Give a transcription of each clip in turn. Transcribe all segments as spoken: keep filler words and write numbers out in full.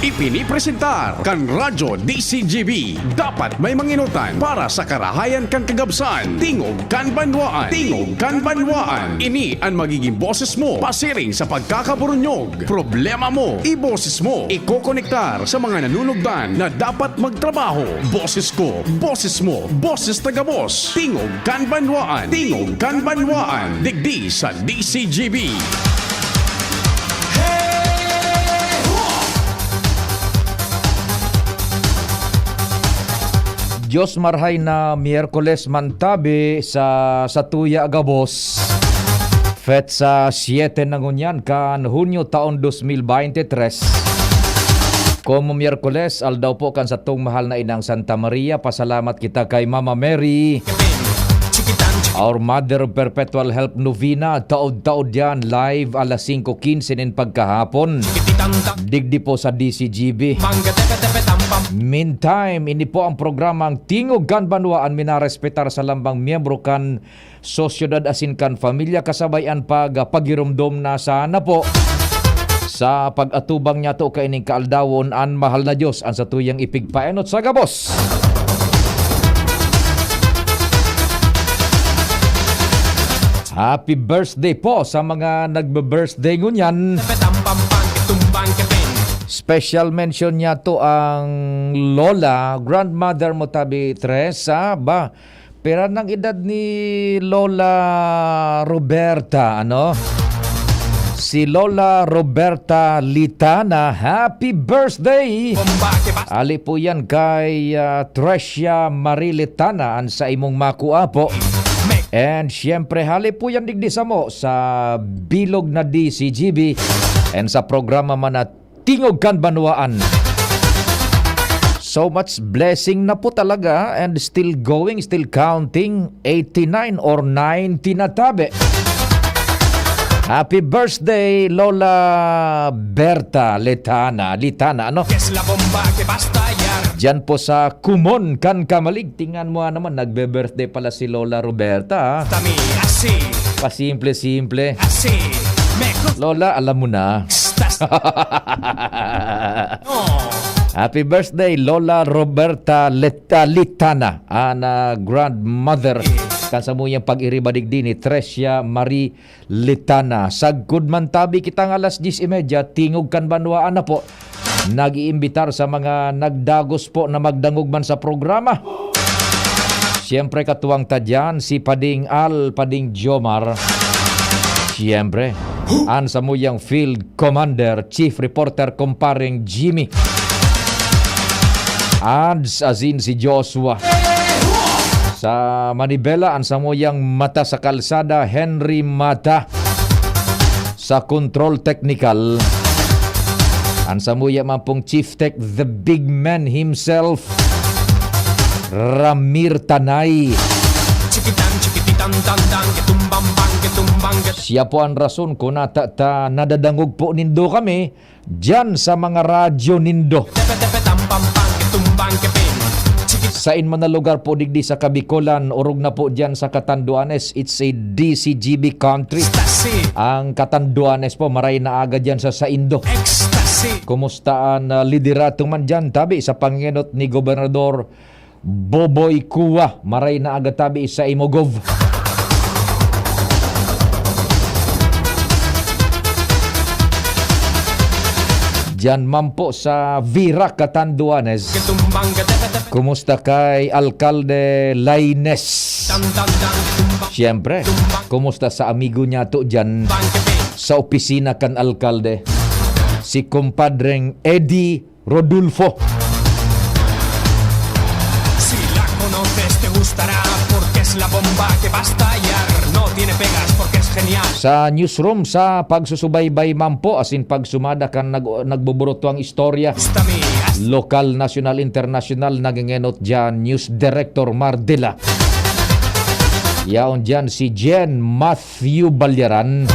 Ipinipresentar kan Radyo D C G B. Dapat may manginutan para sa karahayan kan kagabsan. Tingog kan Banwaan. Tingog kan Banwaan. Ini an magiging boses mo pasiring sa pagkakaburunyog. Problema mo, iboses mo. Ikokonektar sa mga nanunugdan na dapat magtrabaho. Boses ko, boses mo, boses ta gabos. Tingog kan Banwaan. Tingog kan Banwaan. Digdi sa D C G B. Dios marhay na Miyerkules man tabi sa, sa tuya gabos. Petsa siete na ngunyan kan Hunyo taon dos mil baynte tres. Komo Miyerkules, aldaw po kan satong mahal na inang Santa Maria, pasalamat kita kay Mama Mary. Our Mother of Perpetual Help Novena, taod-taod yan, live alas singko quince nin pagkahapon. Digdi po sa D C G B. Meantime, ini po ang programang Tingog kan Banwaan, minarespetar sa lambang miyembro kan sosyedad asin kan pamilya, kasabay an pag-, pagiromdom na sana po sa pag-atubang niyato kaining kaaldawon an mahal na Dios an satuyang ipigpaenot sa gabos. Happy birthday po sa mga nagbe-birthday ngunyan. Special mention niyato ang lola, grandmother mo tabi, Teresa, ba? Pira nang edad ni Lola Roberta, ano? Si Lola Roberta Litana, happy birthday! Hali po yan kay, ah, Trecia Marie Litana, an sa imong makua po. And siyempre, hali po yan digdi samo sa bilog na D C G B and sa programa man na Tingog kan Banwaan. So much blessing na po talaga and still going, still counting, eighty-nine or ninety na tabi. Happy birthday, Lola Berta Letana, Litana, ano? Diyan po sa Kumon kan Kamalig. Tingnan mo naman, nagbe-birthday pala si Lola Roberta, ah. Pasimple-simple. Lola, alam mo na. Happy birthday, Lola Roberta Let-, ah, Litana, an, ah, grandmother kan samuyang pag-iriba digdi ni Trecia Marie Litana. Sagkod man tabi kitang alas diyes y media, Tingog kan Banwaan na po. Nag-iimbitar sa mga nagdagos po na magdangog man sa programa. Siyempre, katuwang ta diyan si Pading Al, Pading Jomar. Siyempre, an samuyang field commander, chief reporter, kumpareng Jimmy. Ads, asin si Joshua. Sa manibela, an samuyang mata sa kalsada, Henry Mata. Sa control technical, an samuya man pong Chief Tech, the big man himself, Ramir Tanay. Siya po an rason kung nata-, ta-, nadadangog po nindo kami diyan sa mga radyo nindo. Sain man na lugar po digdi sa Kabikolan, orog na po diyan sa Catanduanes, it's a D C G B country. Ang Catanduanes po, maray na aga diyan sa saindo. Kumusta an, ah, liderato man diyan, tabi sa pangenot ni Gobernador Boboy Cua, maray na aga tabi sa imo, Gov. Diyan man po sa Virac, Catanduanes. Kumusta kay Alkalde Laines? Siyempre, kumusta sa amigo niyato diyan sa opisina kan alkalde? Si kumpadreng Eddie Rodulfo. Si la conoces, te gustará, porque es la bomba que va a estallar. No tiene pegas, porque es genial. Sa newsroom, sa pagsusubaybay man po, asin pagsumada kan nag-, nagbuburutuang istorya. Gusta mi, as- Lokal, nasyonal, internasyonal, nagingenot diyan, News Director Mardela. Yaon diyan si Jen Math Matthew Balyaran,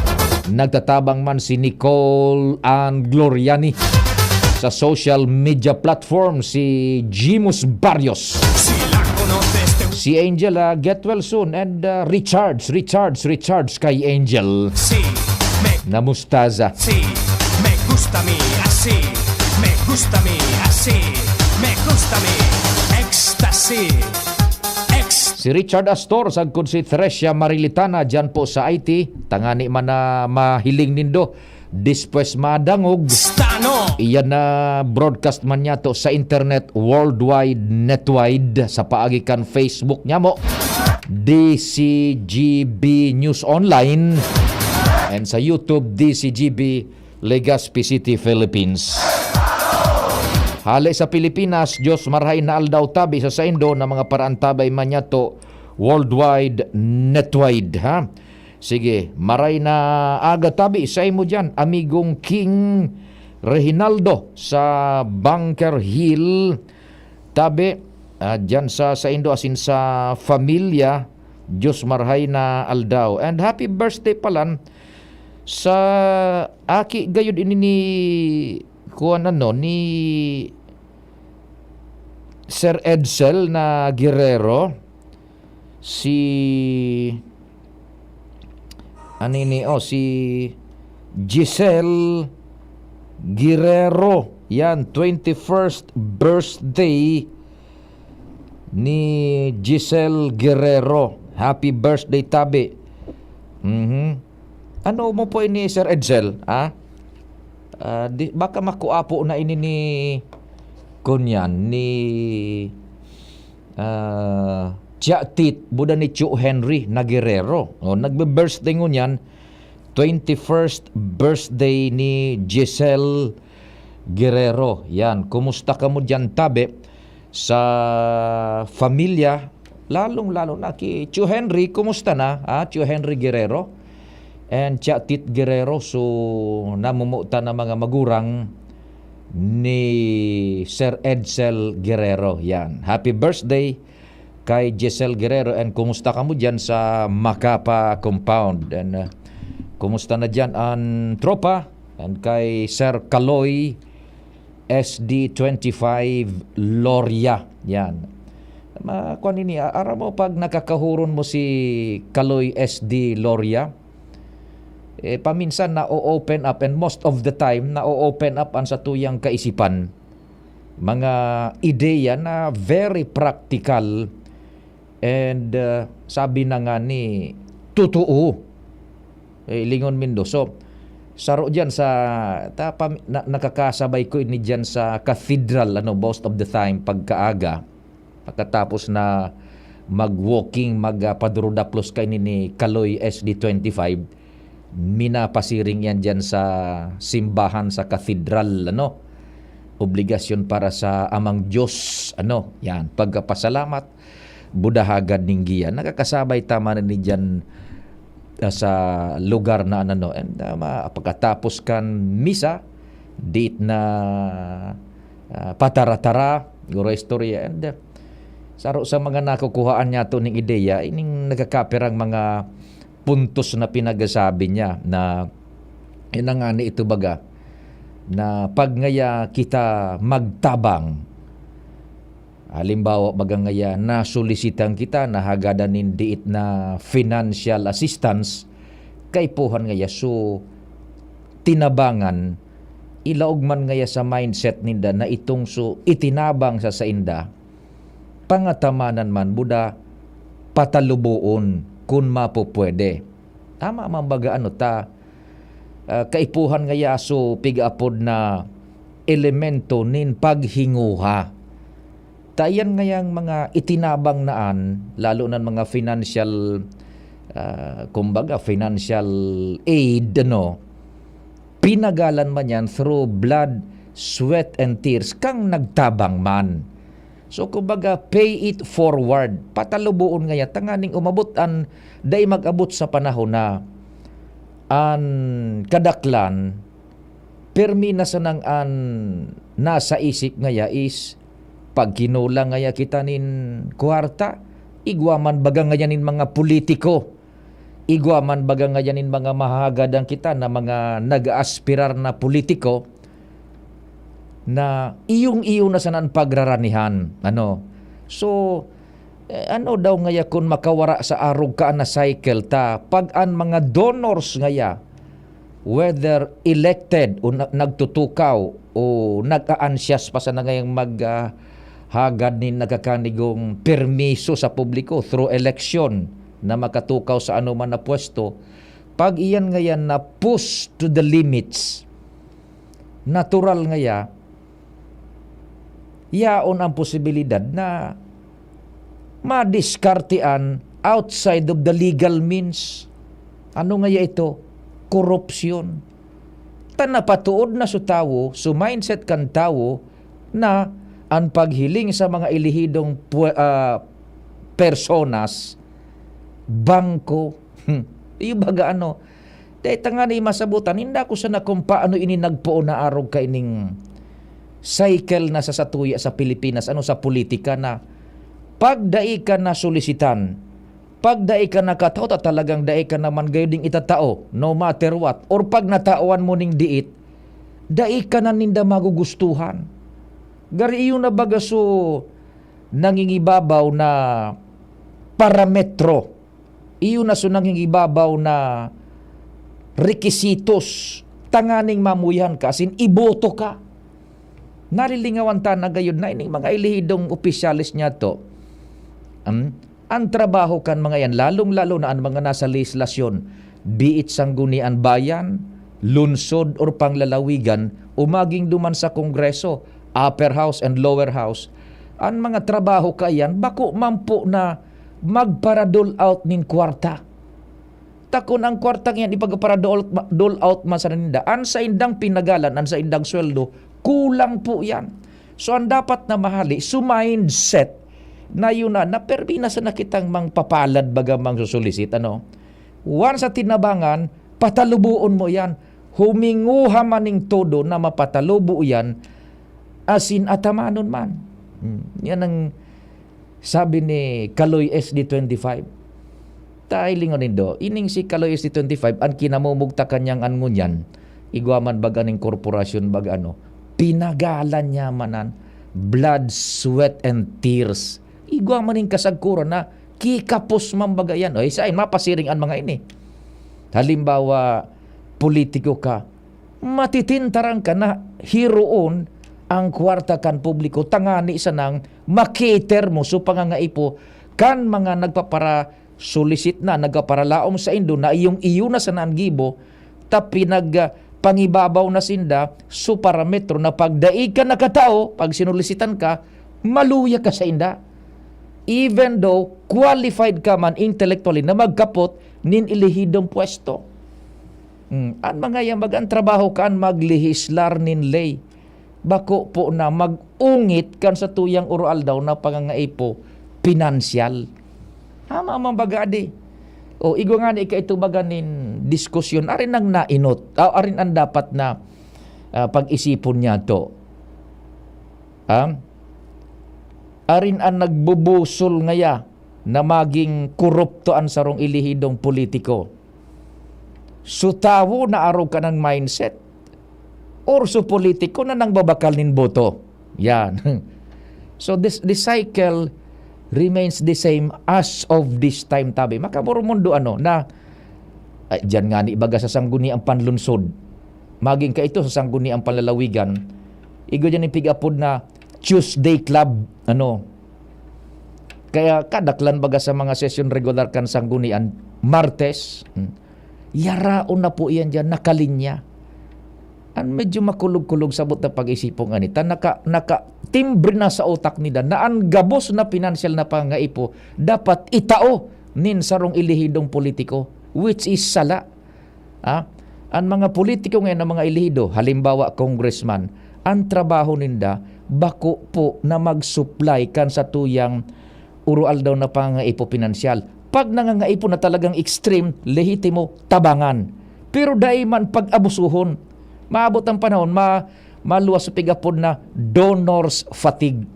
nagtatabang man si Nicole Ann Gloriani. Sa social media platform, si Jimus Barrios. Si Angel, ah, get well soon and, ah, recharge, recharge, recharge kay Angel. Namustaza. Gusta mi, así, me gusta mi, ecstasy, ex- Si Richard Astor, sagkod si Thresia Marilitana, dyan po sa I T, tangani man na mahiling nindo, despues madangog. Stano. Iyan na broadcast man niya to sa internet, worldwide, netwide, sa paagi kan Facebook niya mo, D C G B News Online, and sa YouTube, D C G B Legazpi City, Philippines. Hale sa Pilipinas, Diyos marhay na aldaw tabi sa saindo na mga paraantabay man niya to worldwide, netwide, ha? Sige, maray na aga tabi sa imo diyan, amigong King Reginaldo sa Bunker Hill. Tabi, ah, diyan sa saindo asin sa familia, Diyos marhay na aldaw. And happy birthday palan sa aki gayud ini ni kuan ano, ni Sir Edsel na Guerrero, si, ano ini, oh, si Giselle Guerrero. Yan, twenty-first birthday ni Giselle Guerrero. Happy birthday, tabi. Mhm. Ano mo po ini, Sir Edsel, ha? Ah, di, baka makuapo na ini ni, kunyan, ni, ah, Tia Tit, buda ni Tio Henry na Guerrero. O, nagbe-birthday ngunyan, twenty-first birthday ni Giselle Guerrero. Yan, kumusta kamo diyan, tabi? Sa familia, lalong-lalo na ki Tio Henry, kumusta na, ah, Tio Henry Guerrero? And Tia Tit Guerrero, so namumuta na mga magurang ni Sir Edsel Guerrero. Yan. Happy birthday kay Giselle Guerrero, and kumusta kamo diyan sa Macapa Compound? And, uh, kumusta na diyan ang tropa? And kay Sir Kaloy S D twenty-five Loria. Yan. Ma, kuan ini, a-, aram mo, pag nakakahuron mo si Kaloy S D Loria, eh, paminsan na-o-open up, and most of the time, na-o-open up ang satuyang kaisipan. Mga ideya na very practical and, uh, sabi na nga ni, totoo. Eh, lingon mindo. So, saro diyan sa, ta, pam-, na, nakakasabay ko ini diyan sa cathedral, ano, most of the time, pagkaaga. Pagkatapos na mag-walking, mag, ah, padurudaplos kaini ni Kaloy S D twenty-five, minapasiring yan diyan sa simbahan sa cathedral, ano. Obligasyon para sa Amang Diyos, ano, yan, pagkapasalamat, buda hagad ning giyan. Nakakasabay ta man ini diyan, ah, sa lugar na ano, and, ah, ma-, pagkatapos kan misa, dit na, ah, patara-tara, guro istorya, and, ah, saro sa mga nakukuhaan niya to ning ideya, ining nagkakapirang mga puntos na pinagasabi niya na, yun na nga ni ito baga, na pag ngaya kita magtabang, halimbawa, baga ngaya, nasolisitan kita, nahagadan nin diit na financial assistance, kaipuhan ngaya, so, tinabangan, ilaog man ngaya sa mindset ninda na itong so itinabang sa sainda, pangatamanan man, buda, pataluboon, kun mapupwede. Tama man baga, ano ta, ah, kaipuhan ngaya so pigaapod na elemento nin paghinguha. Ta iyan ngayang mga itinabang naan, lalo na mga financial, ah, kumbaga, financial aid, ano, pinagalan man yan through blood, sweat, and tears kang nagtabang man. So, kumbaga, pay it forward. Pataluboon ngaya, tanganing umabot an, dai mag-abot sa panahon na an kadaklan, permi na sanang an nasa isip ngaya is, pag kinulang ngaya kita nin kwarta, igwa man baga ngaya nin mga politiko, igwa man baga ngaya nin mga mahahagadan kita na mga nag-aaspirar na politiko, na iyong-iyo na sana an pagraranihan, ano. So, eh, ano daw ngaya kun makawara sa arog ka na cycle ta, pag an mga donors ngaya, whether elected o na-, nagtutukaw, o nag-aansyas pa sana ngayang mag, ah, hagad nin nagkakanigong permiso sa publiko through election na makatukaw sa anoman na pwesto, pag iyan ngayan na push to the limits, natural ngaya, yaon ang posibilidad na madiskartean outside of the legal means. Ano ngaya ito? Korupsyon. Ta napatood na su tawo, su mindset kan tawo, na an paghiling sa mga elehidong pwe-, ah, personas, bangko. Hmm. Iyo baga ano, dai tangani masabutan, ninda ko sana kung paano ini nagpoon na arog kaining cycle na sa satuya sa Pilipinas, ano, sa politika na pag dai ka nasolisitan, pag dai ka nakatao, ta talagang dai ka naman gayo ding itatao, no matter what. Or pag natawan mo ning diit, dai ka na ninda magugustuhan. Gari iyo na baga so nangingibabaw na parametro. Iyo na so nangingibabaw na rekisitos tanganing mamuyahan ka, as in, iboto ka. Nalilingawan ta na gayod na ining mga elehidong opisyales niyato. Hmm? Ang trabaho kan mga yan, lalong-lalo na an mga nasa lehislasyon, be it Sanggunian Bayan, lungsod or panglalawigan, o maging duman sa Kongreso, upper house and lower house, an mga trabaho kaiyan, bako man po na magpara-dole out nin kwarta. Ta kun ang kwartang iyan ipagpara-dole out ma-, dole out man sana ninda, an saindang pinagalan, an saindang sweldo, kulang po iyan. So, an dapat na mahali, so mindset na yun na, na permi na sana kitang mangpapalad baga mangsusulisit, ano? Once sa tinabangan, pataluboon mo iyan. Huminguha man ning todo na mapatalubo iyan, asin atamanon man. Hmm, yan ang sabi ni Kaloy S D twenty-five. Tay lingon nindo, ining si Kaloy S D twenty-five, an kinamumugtakan niyang an ngunyan, igwa man baga ning korporasyon, baga ano, pinagalan niya man an blood, sweat, and tears. Igwa man ning kasagkoran na kikapos man baga yan. O, isa, mapasiring an mga ini. Halimbawa, politiko ka, matitintaran ka na hiroon ang kwarta kan publiko tangani sanang ma-cater mo so pangangaipo kan mga nagpapara-solicit na, nagpaparalaom saindo na iyong iyo na sana an gibo, ta pinag, ah, pangibabaw na sinda so parametro na pag dai ka nakatao, pag sinulisitan ka, maluya ka sainda. Even though qualified ka man intellectually na magkapot nin elehidong pwesto. Hmm, an mga yan, baga an trabaho kan maglehislar nin ley. Bako po na mag-ungit kan satuyang oroaldaw na pangangaipo, pinansyal. Tama man baga di. O, igwa ngani kaito baga nin diskusyon, arin ang nainot. Ah, arin ang dapat na, ah, pag-isipon niyato. Ha? Arin ang nagbubusol ngaya na maging korupto an sarong elehidong politiko. So, tawo na arog kanang mindset, or so, politiko na nangbabakal nin boto. Yan. So, this, the cycle remains the same as of this time, tabi. Makamoromundo, ano, na, ay, diyan nga ni baga sa sangguniang panlunsod. Maging kaito sa sangguniang panlalawigan. Igwa diyan yung pig-apod na Tuesday Club, ano. Kaya kadaklan baga sa mga sesyon regular kan sanggunian, Martes, hmm, yaraon na po iyan diyan, nakalinya. An medyo makulog-kulog sabot na pag-isipon ngani, ta naka-, nakatimbre na sa utak nila na an gabos na pinansyal na pangangaipo dapat itao nin sarong elehidong politiko, which is sala. Ah, an mga politiko ngayon na mga elehido, halimbawa, congressman, an trabaho ninda bako po na mag-supply kan satuyang oroaldaw na pangangaipo pinansyal. Pag nangangaipo na talagang extreme, lehitimo, tabangan. Pero dai man pag-abusuhon. Maabot ang panahon, ma-, maluwas sa pig-apod na donor's fatigue.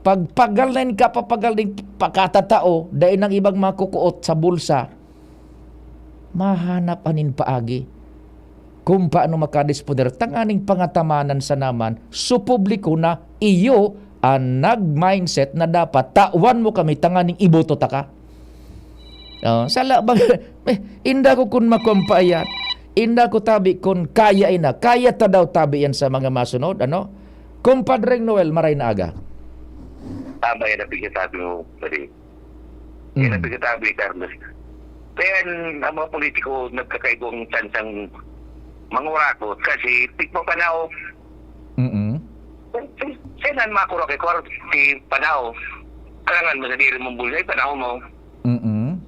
Pag pagal na nin kapapagal nin pagkatatao, dai nang ibang makukuot sa bulsa, mahanap anin paagi kung paano makadisponder tanganing pangatamanan sa naman so publiko na iyo an nag-mindset na dapat tawan mo kami tanganing iboto taka. Oh, sala bang, eh, inda ko kun makumpayat. Inda ko tabi kun kaya ina, kaya ta daw tabi yan sa mga masunod, ano? Kumpadreng Noel, maray na aga. Tama yan ang pagkasabi mo, pare. Yan ang Mm. pagkasabi, Carlos. Kaya ang mga politiko nagkakaigong tsansang mangurakot kasi tigpapanaw. Mm-mm. Sa, sa, sa nan makurok, ikaw, si panaw. Alangan mo sa diri mong bulsa, panaw mo. Mm-mm.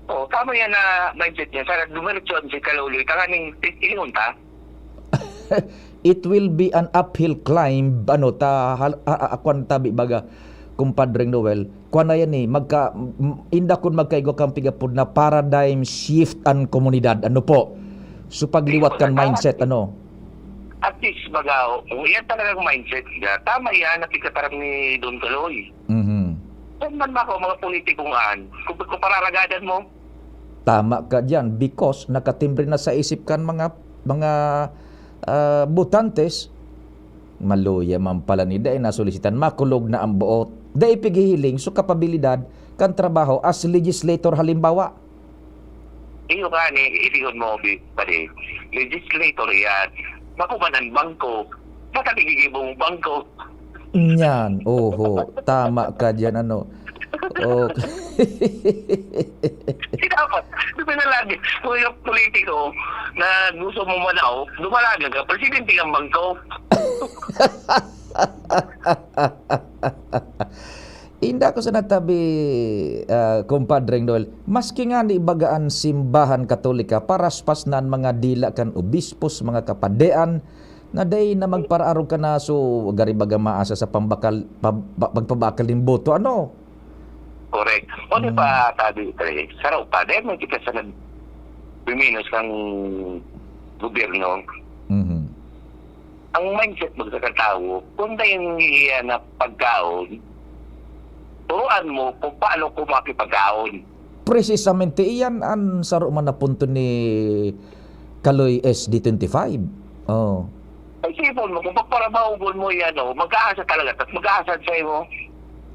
Oh, tama yan na mindset niya. Sana dumiretso ang si Kaluloy. Tanganing ti-, ilingon ta. It will be an uphill climb, ano, ta, hal-, a, a, a, kwan tabi baga, Kumpadreng Noel. Kwan na yan eh, magka, m-, inda kun magkaigo kang pigapod na paradigm shift an komunidad. Ano po? So, pagliwat kan Ayun, mindset, ano? At least, baga, kung iyan talagang mindset niya, tama yan, napikataram ni Don Kaloy. Mhm. Kung man mako, mga politiko ngan, kung, kung pararagadan mo. Tama ka diyan, because nakatimbre na sa isip kan mga, mga, ah, botantes, maluya man pala ni dai nasolisitan, makulog na ang buot. Dai pighihiling, so kapabilidad kan trabaho as legislator halimbawa. Iyo nga ni, ilingon mo, bi-, pare, legislator yan. Makuman ang bangko. Baka gigibo mong bangko. Nyan, oho. Tama ka diyan, ano. Okay. Di dapat, di ba na lagi, kung yung politiko na gusto mo manaw, dumalaga ka, presidente ng bangko. Inda ko sa natabi, ah, Kumpadreng Noel, maski nga ni baga an simbahan Katolika, paraspas na an mga dila kan obispos, mga kapadean, na dai na magparaarog ka na, so, gari baga maasa sa pambakal, pab-, pa-, pagpabakal nin boto, ano? Correct. O, di Mm. pa, tabi, pre, saraw pa. Dahil may kita sa nag-, biminos kang gobyerno. Mhm. Ang mindset mo sa katawo, kung dahil niya na pagkaon, turuan mo kung paano ko makipagkaon. Precisamente, iyan an saro man na punto ni Kaloy S D twenty-five. Oh. Ay, sipon mo, kung pagparabahugon mo yan, oh, mag-aasa talaga, tas mag-aasa sa'yo mo.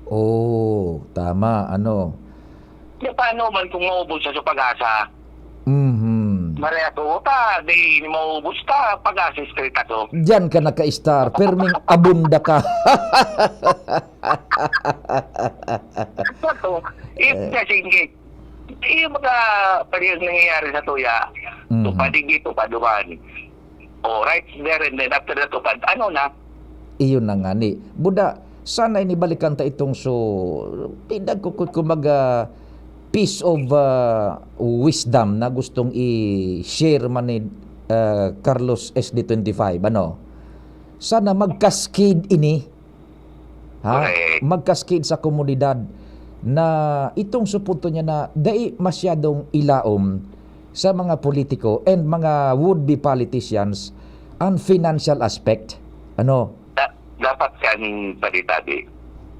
Oh, tama, ano. Di, paano man kung maubos sa, sa pag-asa? Mhm. Mareha ko, ta, di maubos ta, pag-asa straight ako. Diyan ka naka-star, perming abunda ka. Sakto. If Eh. Kasi, hindi. Yung mga pwede nangyayari sa tuya, Mhm. tupad dito, tupad duman. O, right there and then after that, tupad. Ano na? Iyon na nga ni. Buda, sana inibalikan ta itong so, pinagkukut, kumbaga, piece of, ah, wisdom na gustong i-share man ni, ah, Carlos S D twenty-five, ano? Sana mag-cascade ini. Ha? Correct. Mag-cascade sa komunidad na itong supunto niya na dai masyadong ilaom sa mga politiko and mga would-be politicians ang financial aspect. Ano? Da-, dapat kan padi-padi.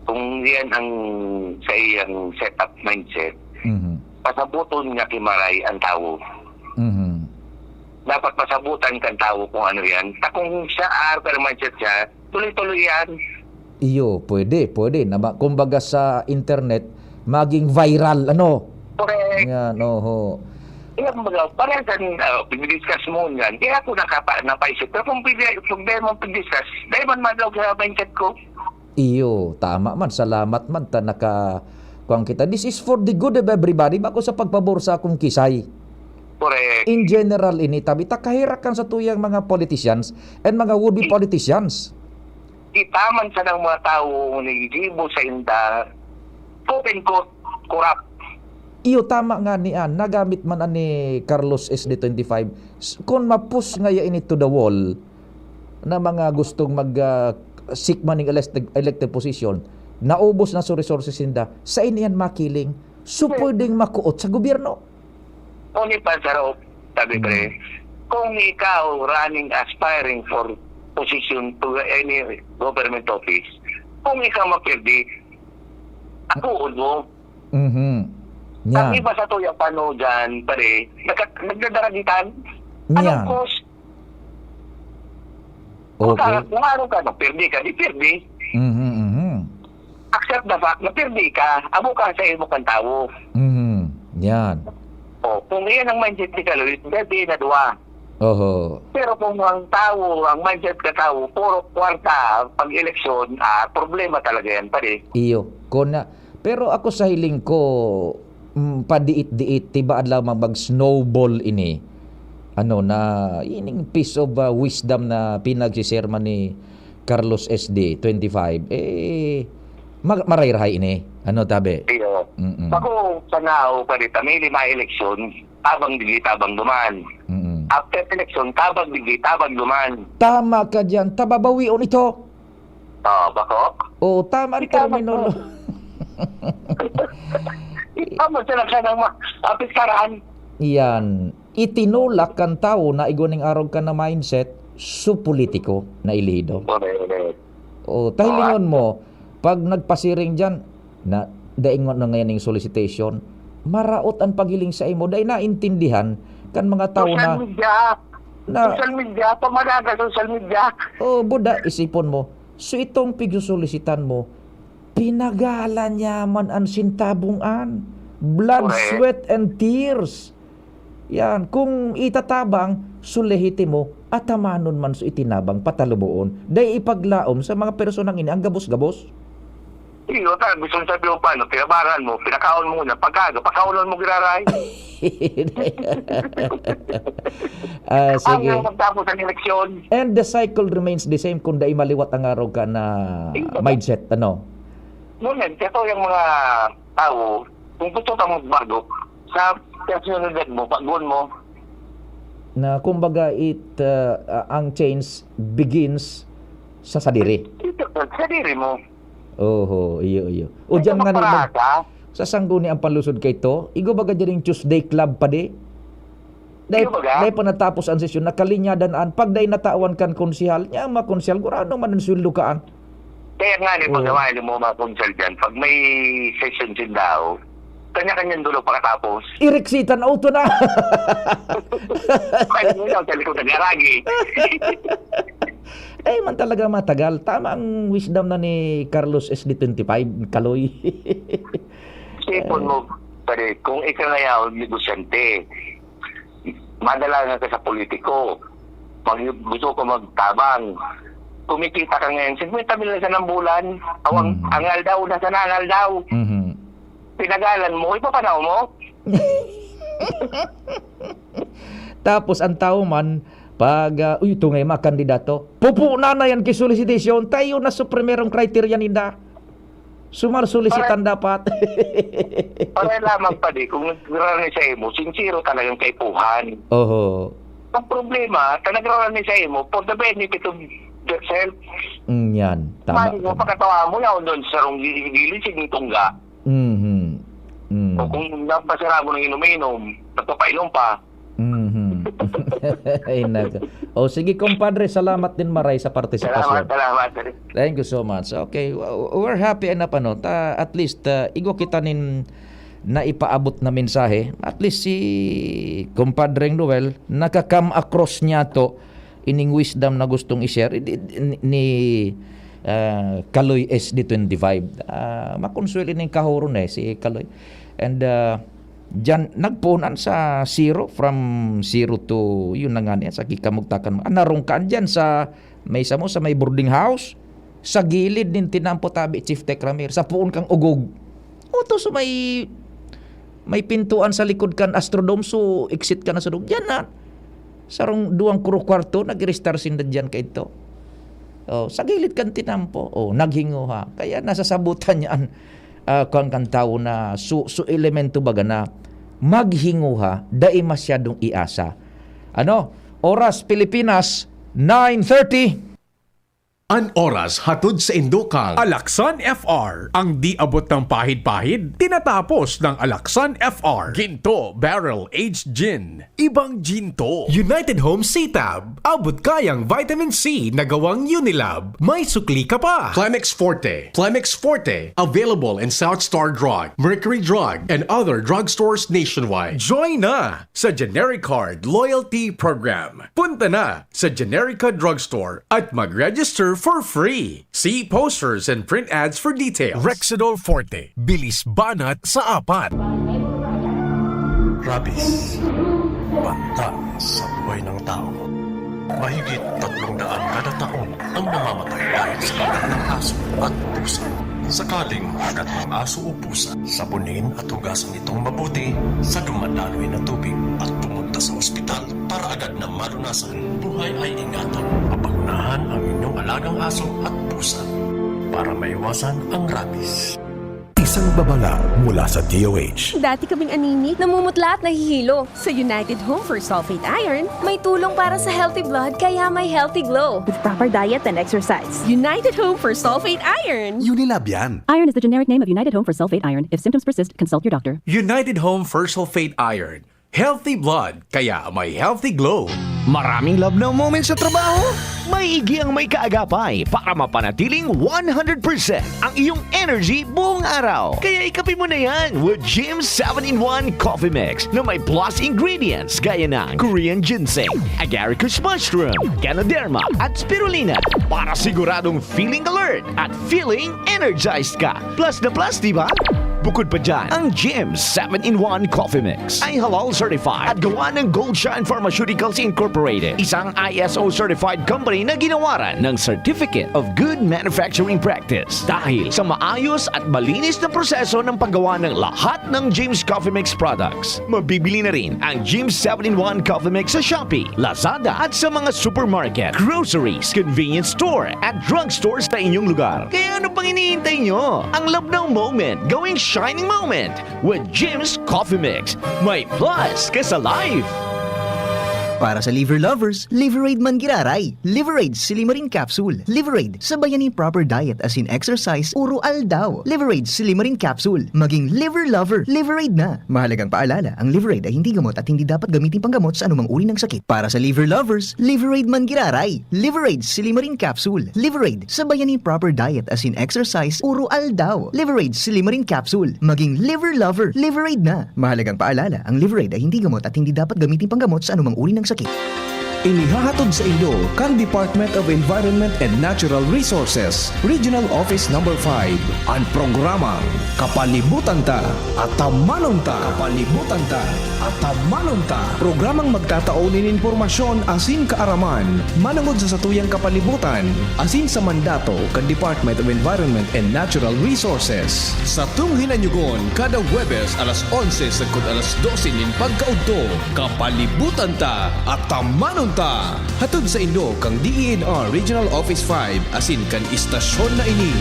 Kung yan ang sa iyang setup mindset, Mhm. pasabuton niya kimaray ang tawo. Mhm. Dapat pasabutan kan tawo kung ano yan. Ta kung siya, ah, pero mindset siya, tuloy-tuloy yan. Iyo, pwede, pwede. Na ma-, kumbaga sa internet, maging viral, ano? Correct. Yan, oho. Kaya kumbaga, parang kan, ah, pag-discuss mo yan, kaya ako nakapa-, napaisip. Pero kung pwede, kung dahil mo pag-discuss, dahil man madlog sa mindset ko. Iyo, tama man. Salamat man ta naka-, kuwan kita. This is for the good of everybody. Bako sa pagpabor sa akong kisay. Correct. In general, ini tabi ta kahirakan sa tuyang mga politicians and mga would-be politicians. Kita man sa ng mga tawo nga nagigibo sa inda, quote and quote, corrupt. Iyo, tama nga ni an, nagamit man an ni Carlos S D twenty-five. S-, kun mapus ngaya ini to the wall, na mga gustong mag, ah, seek man ning elected, elected position, naubos na so resources ninda, sa ini yan makiling, so Yes. pwedeng makuot sa gobyerno. Only pa, sir, oh, sabi, Mm. pre, kung ikaw running, aspiring for position to any government office, kung ikaw mapirdi, akuon mo. Mhm. Ang Yan. iba sa tuya pa, no, dyan, pare, nagka-, nagdadaragitan. Anong Yan. cause? Kung Okay. ka, kung ano ka, no, pirdi ka, di pirdi. Mhm, mhm. Accept the fact na pirdi ka, abo ka sa imo kang tawo. Mhm. Yan. O, kung iyan ang mindset ni Kaloy, pirdi na duwa. Oho. Pero kung ang tao, ang mindset ka tao, puro kwarta pag eleksyon, ah, problema talaga yan, pare. Iyo. Kona, pero ako sa hiling ko, mm, padiit-diit, tiba adlaw mag-snowball ini. Ano na, ining piece of uh, wisdom na pinagsiserma ni Carlos S D twenty-five, eh, mag- marayrahay ini. Ano, tabi? Iyo. Mm-mm. Ako, sa nao, pare, tamili na eleksyon, tabang digi, tabang duman. Mm-mm. After eleksyon, tabang digi, tabang duman. Tama ka dyan. Tababawion ito. Oh, bako? O, tama ang Ikaw, terminolo. Ikaw mo sila ka ng ma- apistaran. Yan. Itinulak kan tawo na igwa ning arog ka na mindset, su politiko na ilihido. Correct. O, tahilingon mo, pag nagpasiring dyan, na daingon na ngayon yung solicitation, maraot ang paghiling sa imo, dahil naintindihan kan mga tao Social na, media. na, Social media. Pamalaga social media. oh, buda, isipon mo, so itong pigsusolisitan mo, pinagalan niya man ang sintabong an. Blood, Correct. Sweat, and tears. Yan, kung itatabang, so lehitimo, atamanon man so itinabang pataluboon. Dai ipaglaom sa mga personang ini ang gabos-gabos. Iyo, ta, gusto mo sabi mo paano, pinabaran mo, pinakaon mo na, pagkaga, pakaunon mo giraray. Ah, Ang sige. Magtapos ang eleksyon, And the cycle remains the same kung dai maliwat ang araw ka na mindset, ano? Ngunyan, kasi yung mga tao, kung gusto ka magbago, sa personalidad mo, baguhan mo, Na kumbaga, it, uh, uh, ang change begins sa sadiri. Ito, sa diri mo. Oho, iyo, iyo. O diyan nga ni Magparasa. Sa sangguni ang palusod kay to, igo baga dyan yung Tuesday Club pa di? Dahil, Iyo baga? Dahil pa natapos ang sesyon, nakalinyadan an, pag dahil natawan kan konsihal, niya mga konsihal, gurano man ang sweldo kaan. Kaya nga ni Oo. Pagkamahin mo mga konsal dyan, pag may session din daw, kanya-kanyang dulo pagkatapos. Iriksitan auto na. Kaya mo lang, sa likod ng garagi. Eh, man talaga matagal. Tama ang wisdom na ni Carlos S D twenty-five, Kaloy. Sipon mo, pare, kung ikaw na yaon, negosyante, madala nga ka sa politiko, mag, gusto ko magtabang, kumikita ka ngayon, fifty mil sa nang bulan, awang, Mm. angal daw, nasa nangal daw, Mhm. pinagalan mo, ipapanaw mo? Tapos ang tao man, pag, ah, uy, ito nga yung mga kandidato, pupunan na yan kay solicitation, tayo na sa primerong criteria ninda. Sumar solicitan dapat. Pare lamang pa di, kung nagrarani sa imo, sincero talagang kaipuhan. Oho. Ang problema, ta nagrarani sa imo, for the benefit of yourself. Mm, yan. Tama. Mali mo, pagkatawa mo, yaon doon sa sarong gilid, sige tungga. Mhm. Mm. O kung napasara mo ng inom-inom, nagpapainom pa. Mhm. Ay, nako. O, sige, kumpadre, salamat din maray sa partisipasyon. Salamat, salamat. Thank you so much. Okay, w- we're happy enough, ano, ta, at least, uh, igo kita nin naipaabot na mensahe. At least si Kumpadre Noel, nakakam across niya to, ining wisdom na gustong i-share, i- i- ni, ni, uh, Kaloy S D twenty-five. Uh, makonsuel ining kahoron eh, si Kaloy. And, uh, diyan, nagpunan sa zero, from zero to, yun na nga niya, sa kikamugtakan. Ah, narungkaan diyan sa, may isa mo, sa may boarding house, sa gilid nin tinampo tabi, Chief Tech Ramir, sa puon kang ugog. Oto, so may, may pintuan sa likod kan Astrodome, so exit ka na sa dog. Diyan na. Sarong duwang kuro kwarto, nag-restart sinda diyan kaito. Oh, sa gilid kan tinampo. Oh, naghinguha. Kaya nasasabutan niya an, ah, kuwan kan tawo na su-, su elemento baga na maghinguha, dai masyadong iasa. Ano? Oras Pilipinas, nine thirty. An oras hatod sa indukang Alaksan F R. Ang di abot ng pahid-pahid, tinatapos ng Alaksan F R. Ginto Barrel Aged Gin. Ibang Ginto. United Home C-Tab. Abot kayang vitamin C na gawang Unilab. May sukli ka pa. Clemex Forte. Clemex Forte. Available in South Star Drug, Mercury Drug, and other drugstores nationwide. Join na sa Generic Card Loyalty Program. Punta na sa Generica Drugstore at mag-register for free. See posters and print ads for details. Rexidol Forte, bilis banat sa apat. Rabies. Banta sa buhay ng tao. Mahigit tatlong daan kada taon ang namamatay dahil sa kagat ng aso at pusa. Sakaling magat ng aso o pusa, sabunin at hugasan itong mabuti sa dumadaloy na tubig at pumunta sa ospital para agad na malunasan. Buhay ay ingatan. Pabakunahan ang inyong alagang aso at pusa para maiwasan ang rabies. Isang babala mula sa D O H. Dati kaming anemic, namumutla at nahihilo. Sa United Home for Sulfate Iron, may tulong para sa healthy blood, kaya may healthy glow. With proper diet and exercise. United Home for Sulfate Iron. Unilab yan. Iron is the generic name of United Home for Sulfate Iron. If symptoms persist, consult your doctor. United Home for Sulfate Iron. Healthy blood, kaya may healthy glow. Maraming love now moments sa trabaho? May Iggy ang may kaagapay para mapanatiling one hundred percent ang iyong energy buong araw. Kaya ikape mo na yan with Jim seven-in-one Coffee Mix na may plus ingredients gaya ng Korean ginseng, agaricus mushroom, ganoderma, at spirulina para siguradong feeling alert at feeling energized ka. Plus na plus, di ba? Bukod pa dyan, ang Jim seven-in-one Coffee Mix ay halal certified at gawa ng Gold Shine Pharmaceuticals Incorporated, isang I S O certified company na ginawaran ng Certificate of Good Manufacturing Practice. Dahil sa maayos at malinis na proseso ng paggawa ng lahat ng Jim's Coffee Mix products, mabibili na rin ang Jim's seven-in-one Coffee Mix sa Shopee, Lazada at sa mga supermarket, groceries, convenience store at drugstore sa inyong lugar. Kaya ano pang hinihintay nyo? Ang love now moment, gawing shining moment with Jim's Coffee Mix. May plus ka sa life! Para sa liver lovers, Liveraid man giraray. Liveraid Silimarin Capsule. Liveraid, sabayan nin proper diet asin exercise, uro aldaw. Liveraid Silimarin Capsule. Maging liver lover, Liveraid na. Mahalagang paalala, ang Liveraid ay hindi gamot at hindi dapat gamitin panggamot sa anumang uri ng sakit. Para sa liver lovers, Liveraid man giraray. Liveraid Silimarin Capsule. Liveraid, sabayan nin proper diet asin exercise, uro aldaw. Liveraid Silimarin Capsule. Maging liver lover, Liveraid na. Mahalagang paalala, ang Liveraid ay hindi gamot at hindi dapat gamitin panggamot sa anumang uri ng sakit. Inihahatod saindo kan Department of Environment and Natural Resources, Regional Office Number five, an programang Kapalibutan Ta, Atamanon Ta. Kapalibutan Ta, Atamanon Ta. Programang magtatao nin impormasyon asin kaaraman manongod sa satuyang kapalibutan asin sa mandato kan Department of Environment and Natural Resources. Satong hinanyugon kada Huwebes alas onse sagkod alas dose nin pagkaudto. Kapalibutan Ta, Atamanon Ta! Hatod saindo kan D E N R Regional Office five asin kan istasyon na ini.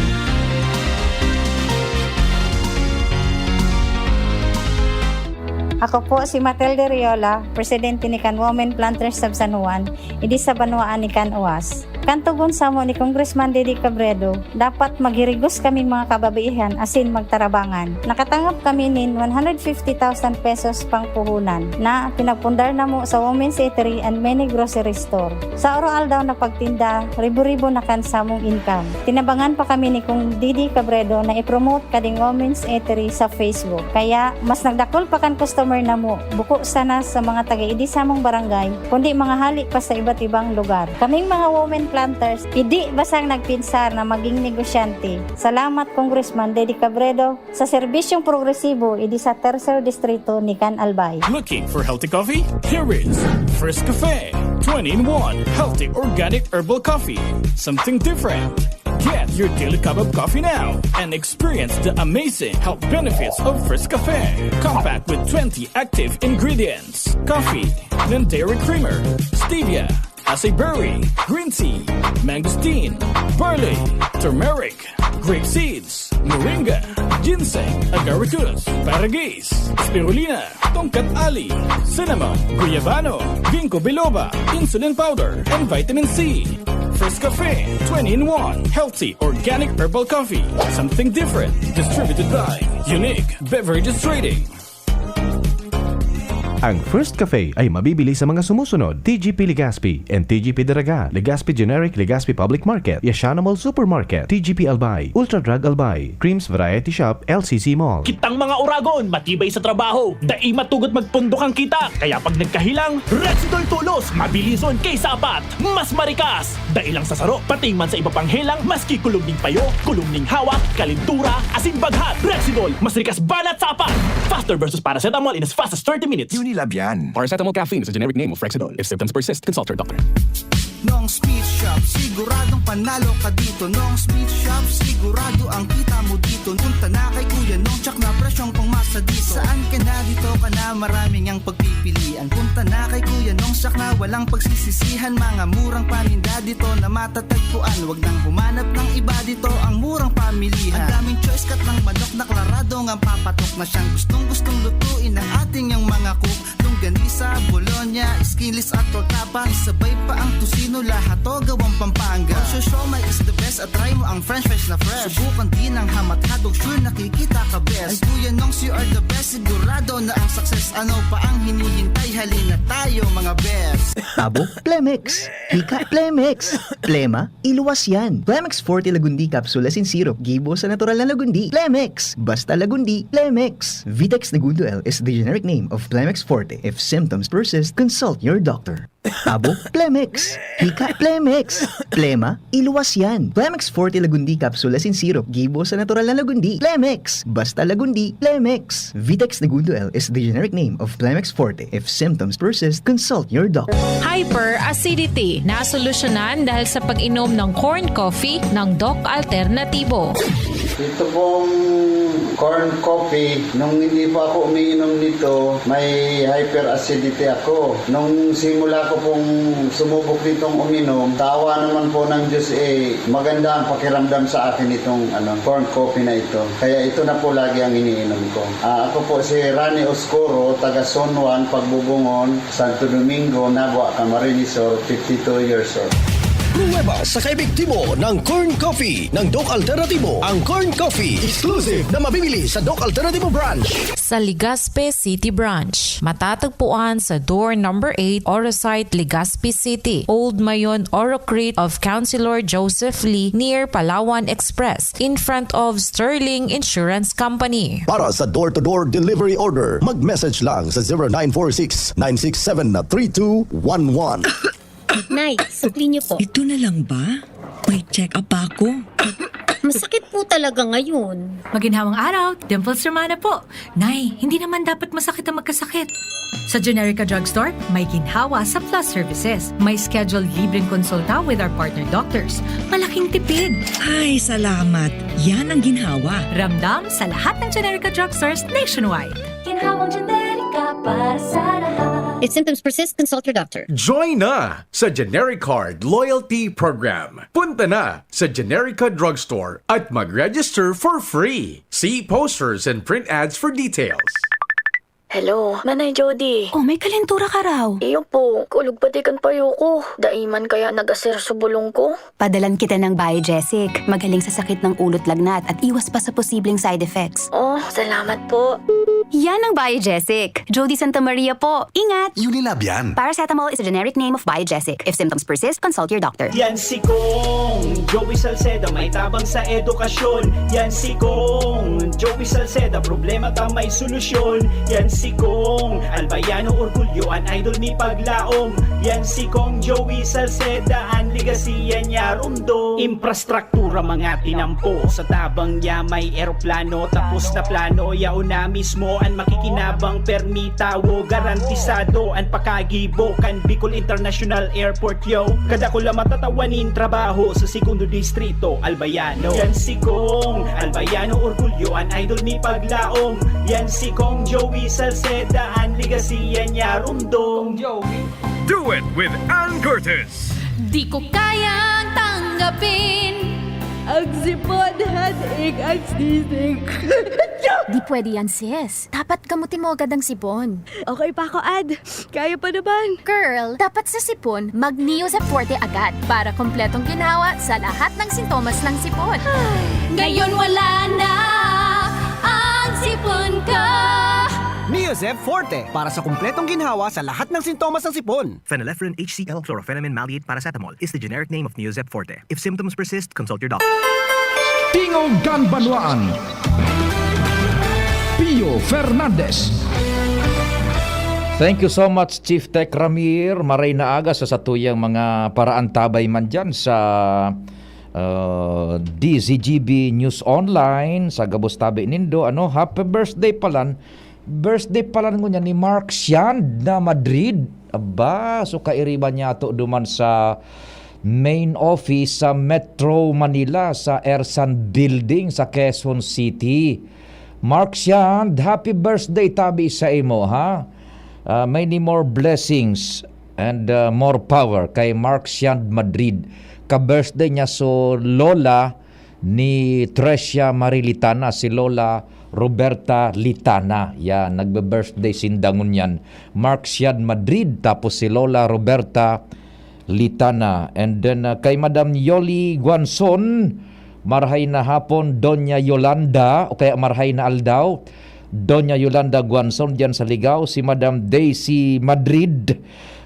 Ako po si Matilde Riola, presidente ni kan Women Planters of San Juan, idi sa banwaan ni kan Uas. Kan togon samo ni Congressman Didi Cabredo, dapat maghirigos kaming mga kababaihan asin magtarabangan. Nakatangop kami nin one hundred fifty thousand pesos pangpuhunan na pinagpundar namo sa Women's Eatery and many grocery store. Sa oro-aldaw na pagtinda, ribo-ribo na kan samong income. Tinabangan pa kami ni Kong Didi Cabredo na i-promote kading Women's Eatery sa Facebook. Kaya, mas nagdakul pa kan customer namo, buko sana sa mga taga-idi samong barangay, kundi mga hali pa sa iba't ibang lugar. Kaming mga women planters, idi basang nagpinsar na maging negosyante. Salamat, Congressman Dede Cabredo, sa serbisyong progresibo idi sa Tercer Distrito ni kan Albay. Looking for healthy coffee? Here is First Cafe, twenty-in-one healthy organic herbal coffee. Something different. Get your daily cup of coffee now and experience the amazing health benefits of First Cafe. Compact with twenty active ingredients: coffee, non-dairy creamer, stevia, acai berry, green tea, mangosteen, barley, turmeric, grape seeds, moringa, ginseng, agaricus, asparagus, spirulina, tongkat ali, cinnamon, guyabano, ginkgo biloba, insulin powder, and vitamin C. First Cafe, twenty-in-one healthy organic herbal coffee. Something different. Distributed by Unique Beverages Trading. Ang First Cafe ay mabibili sa mga sumusunod: T G P Legazpi and T G P Daraga, Legazpi Generic, Legazpi Public Market, Yashana Mall Supermarket, T G P Albay, Ultra Drug Albay, Creams Variety Shop, L C C Mall. Kitang mga oragon, matibay sa trabaho, dai matugot magpundok ang kita. Kaya pag nagkahilang, Rexidol Tulos, mabilison kay sapat, mas marikas. Dai lang sa saro, pati man sa iba pang helang, maski kulog ning payo, kulog ning hawak, kalintura, asin baghat. Rexidol, mas rikas banat sa apat! Faster versus paracetamol in as fast as thirty minutes. Unilab yan. Paracetamol caffeine is a generic name of Rexidol. If symptoms persist, consult your doctor. Nong's Meat Shop, siguradong panalo ka dito. Nong's Meat Shop, sigurado ang kita mo dito. Punta na kay Kuya Nong, tsak na presyong pangmasa dito. Saan ka na, dito ka na, maraming ang pagpipilian. Punta na kay Kuya Nong, tsak na walang pagsisisihan. Mga murang paninda dito na matatagpuan. Wag nang humanap ng iba dito, ang murang pamilihan. Ang daming choice, cut ng manok na klarado ngang papatok na siyang gustong-gustong lutuin ng ating yang mga cook. Longganisa, bologna, skinless at tortapa. Isabay pa ang tocino, lahat to gawang Pampanga. Ang siomai is the best at try mo ang french fries na fresh. Subukan din ang hamat hotdog, sure nakikita ka best. Ay Kuya Nongs, you are the best, sigurado na ang success. Ano pa ang hinihintay? Halina tayo mga best. Abo, Plemex. Hika, Plemex. Plema, iluwas yan. Plemex Forte Lagundi Capsule asin Syrup, gibo sa natural na lagundi. Plemex! Basta lagundi, Plemex! Vitex Negundo L is the generic name of Plemex Forte. If symptoms persist, consult your doctor. Abo, Plemex! Hika, Plemex! Plema, iluwas yan. Plemex Forte Lagundi Capsule asin Syrup, gibo sa natural na lagundi. Plemex! Basta lagundi, Plemex! Vitex Negundo L is the generic name of Plemex Forte. If symptoms persist, consult your doctor. Hyperacidity, nasolusyonan dahil sa pag-inom ng corn coffee ng Doc Alternatibo. Ito pong corn coffee, nung hindi pa ako umiinom nito, may hyperacidity ako. Nung simula ko pong sumubok nitong uminom, sa awa naman po ng Diyos, eh, maganda ang pakiramdam sa akin itong ano, corn coffee na ito. Kaya ito na po lagi ang iniinom ko. Ah, ako po si Rani Oscuro, taga Zone one, Pagbubungon, Santo Domingo, Nabua, Camarines Sur, fifty-two years old. Pruweba sa kaepektibo ng Corn Coffee ng Doc Alternatibo. Ang Corn Coffee, exclusive na mabibili sa Doc Alternatibo Branch. Sa Legazpi City Branch, matatagpuan sa door number eight, Orosite, Legazpi City, Old Mayon, Orocrit of Councilor Joseph Lee, near Palawan Express, in front of Sterling Insurance Company. Para sa door-to-door delivery order, mag-message lang sa zero nine four six, nine six seven, three two one one. Nay, sukli niyo po. Ito na lang ba? May check-up pa ako. Masakit po talaga ngayon. Maginhawang araw, Dimples Romana po. Nay, hindi naman dapat masakit ang magkasakit. Sa Generica Drugstore, may ginhawa sa Plus Services. May scheduled libreng konsulta with our partner doctors. Malaking tipid. Ay, salamat. Yan ang ginhawa. Ramdam sa lahat ng Generica Drugstores nationwide. Ginhawang Generica para sa lahat. If symptoms persist, consult your doctor. Join na sa Generic Card Loyalty Program. Punta na sa Generica Drugstore at mag-register for free. See posters and print ads for details. Hello, Manay Jody. Oh, may kalentura ka raw. Iyo po, kulog pati kan payo ko. Dai man kaya nag-aser sa bulong ko? Padalan kita ng Biogesic. Magaling sa sakit ng ulo't lagnat at iwas pa sa posibleng side effects. Oh, salamat po. Yan ang Biogesic. Jody Santa Maria po. Ingat! Unilab yan. Paracetamol is a generic name of Biogesic. If symptoms persist, consult your doctor. Yan si Kong Joey Salceda, may tabang sa edukasyon. Yan si Kong Joey Salceda, problema ta may solusyon. Yan si Kong Albayano, orgulyo an idol mi paglaom. Yan si Kong Joey Salceda, an legacy yan niya rumdom. Infrastruktura mga tinampo, sa tabang niya may eroplano. Tapos na plano, yaon na mismo an makikinabang permi tawo, garantisado an pakagibo kan Bicol International Airport, yo. Kadakula matatawa nin trabaho sa Segundo Distrito, Albayano. Yan si Kong Albayano, orgulyo an idol mi paglaom. Yan si Kong Joey Salceda, an legacy yan niya rumdom. Do it with Ann Curtis. Di ko kayang tanggapin ang sipon, headache, at sisig. Di pwede yan, sis. Dapat gamutin mo agad ang sipon. Okay pa ako, Ad. Kaya pa naman. Girl, dapat sa sipon, mag Neozep Forte agad para kompletong ginhawa sa lahat ng sintomas ng sipon. Ngayon wala na ang sipon ko. Neozep Forte para sa kompletong ginhawa sa lahat ng sintomas ng sipon. Phenylephrine H C L, chlorphenamine maleate paracetamol is the generic name of Neozep Forte. If symptoms persist, consult your doctor. Tingog kan Banwaan. Pio Fernandez. Thank you so much, Chief Tech Ramir. Maray na aga sa satuyang mga paraantabay man dyan sa uh, D Z G B News Online, sa gabos tabi nindo. Ano, happy birthday palan. Birthday palan ngunyan ni Mark Shand na Madrid. Aba, so kairiba niya to duman sa main office sa Metro Manila, sa Ersan Building sa Quezon City. Mark Shand, happy birthday tabi sa imo, ha? Ah, many more blessings and ah, more power kay Mark Shand Madrid. Ka-birthday niya so lola ni Trecia Marilitana, si Lola Roberta Litana. Yan, nagbe-birthday sinda ngunyan. Mark Shand Madrid, tapos si Lola Roberta Litana. And then ah, kay Madam Yoli Guanzon, marhay na hapon, Doña Yolanda, o kaya marhay na aldaw, Doña Yolanda Guanzon diyan sa Ligao, si Madam Daisy Madrid,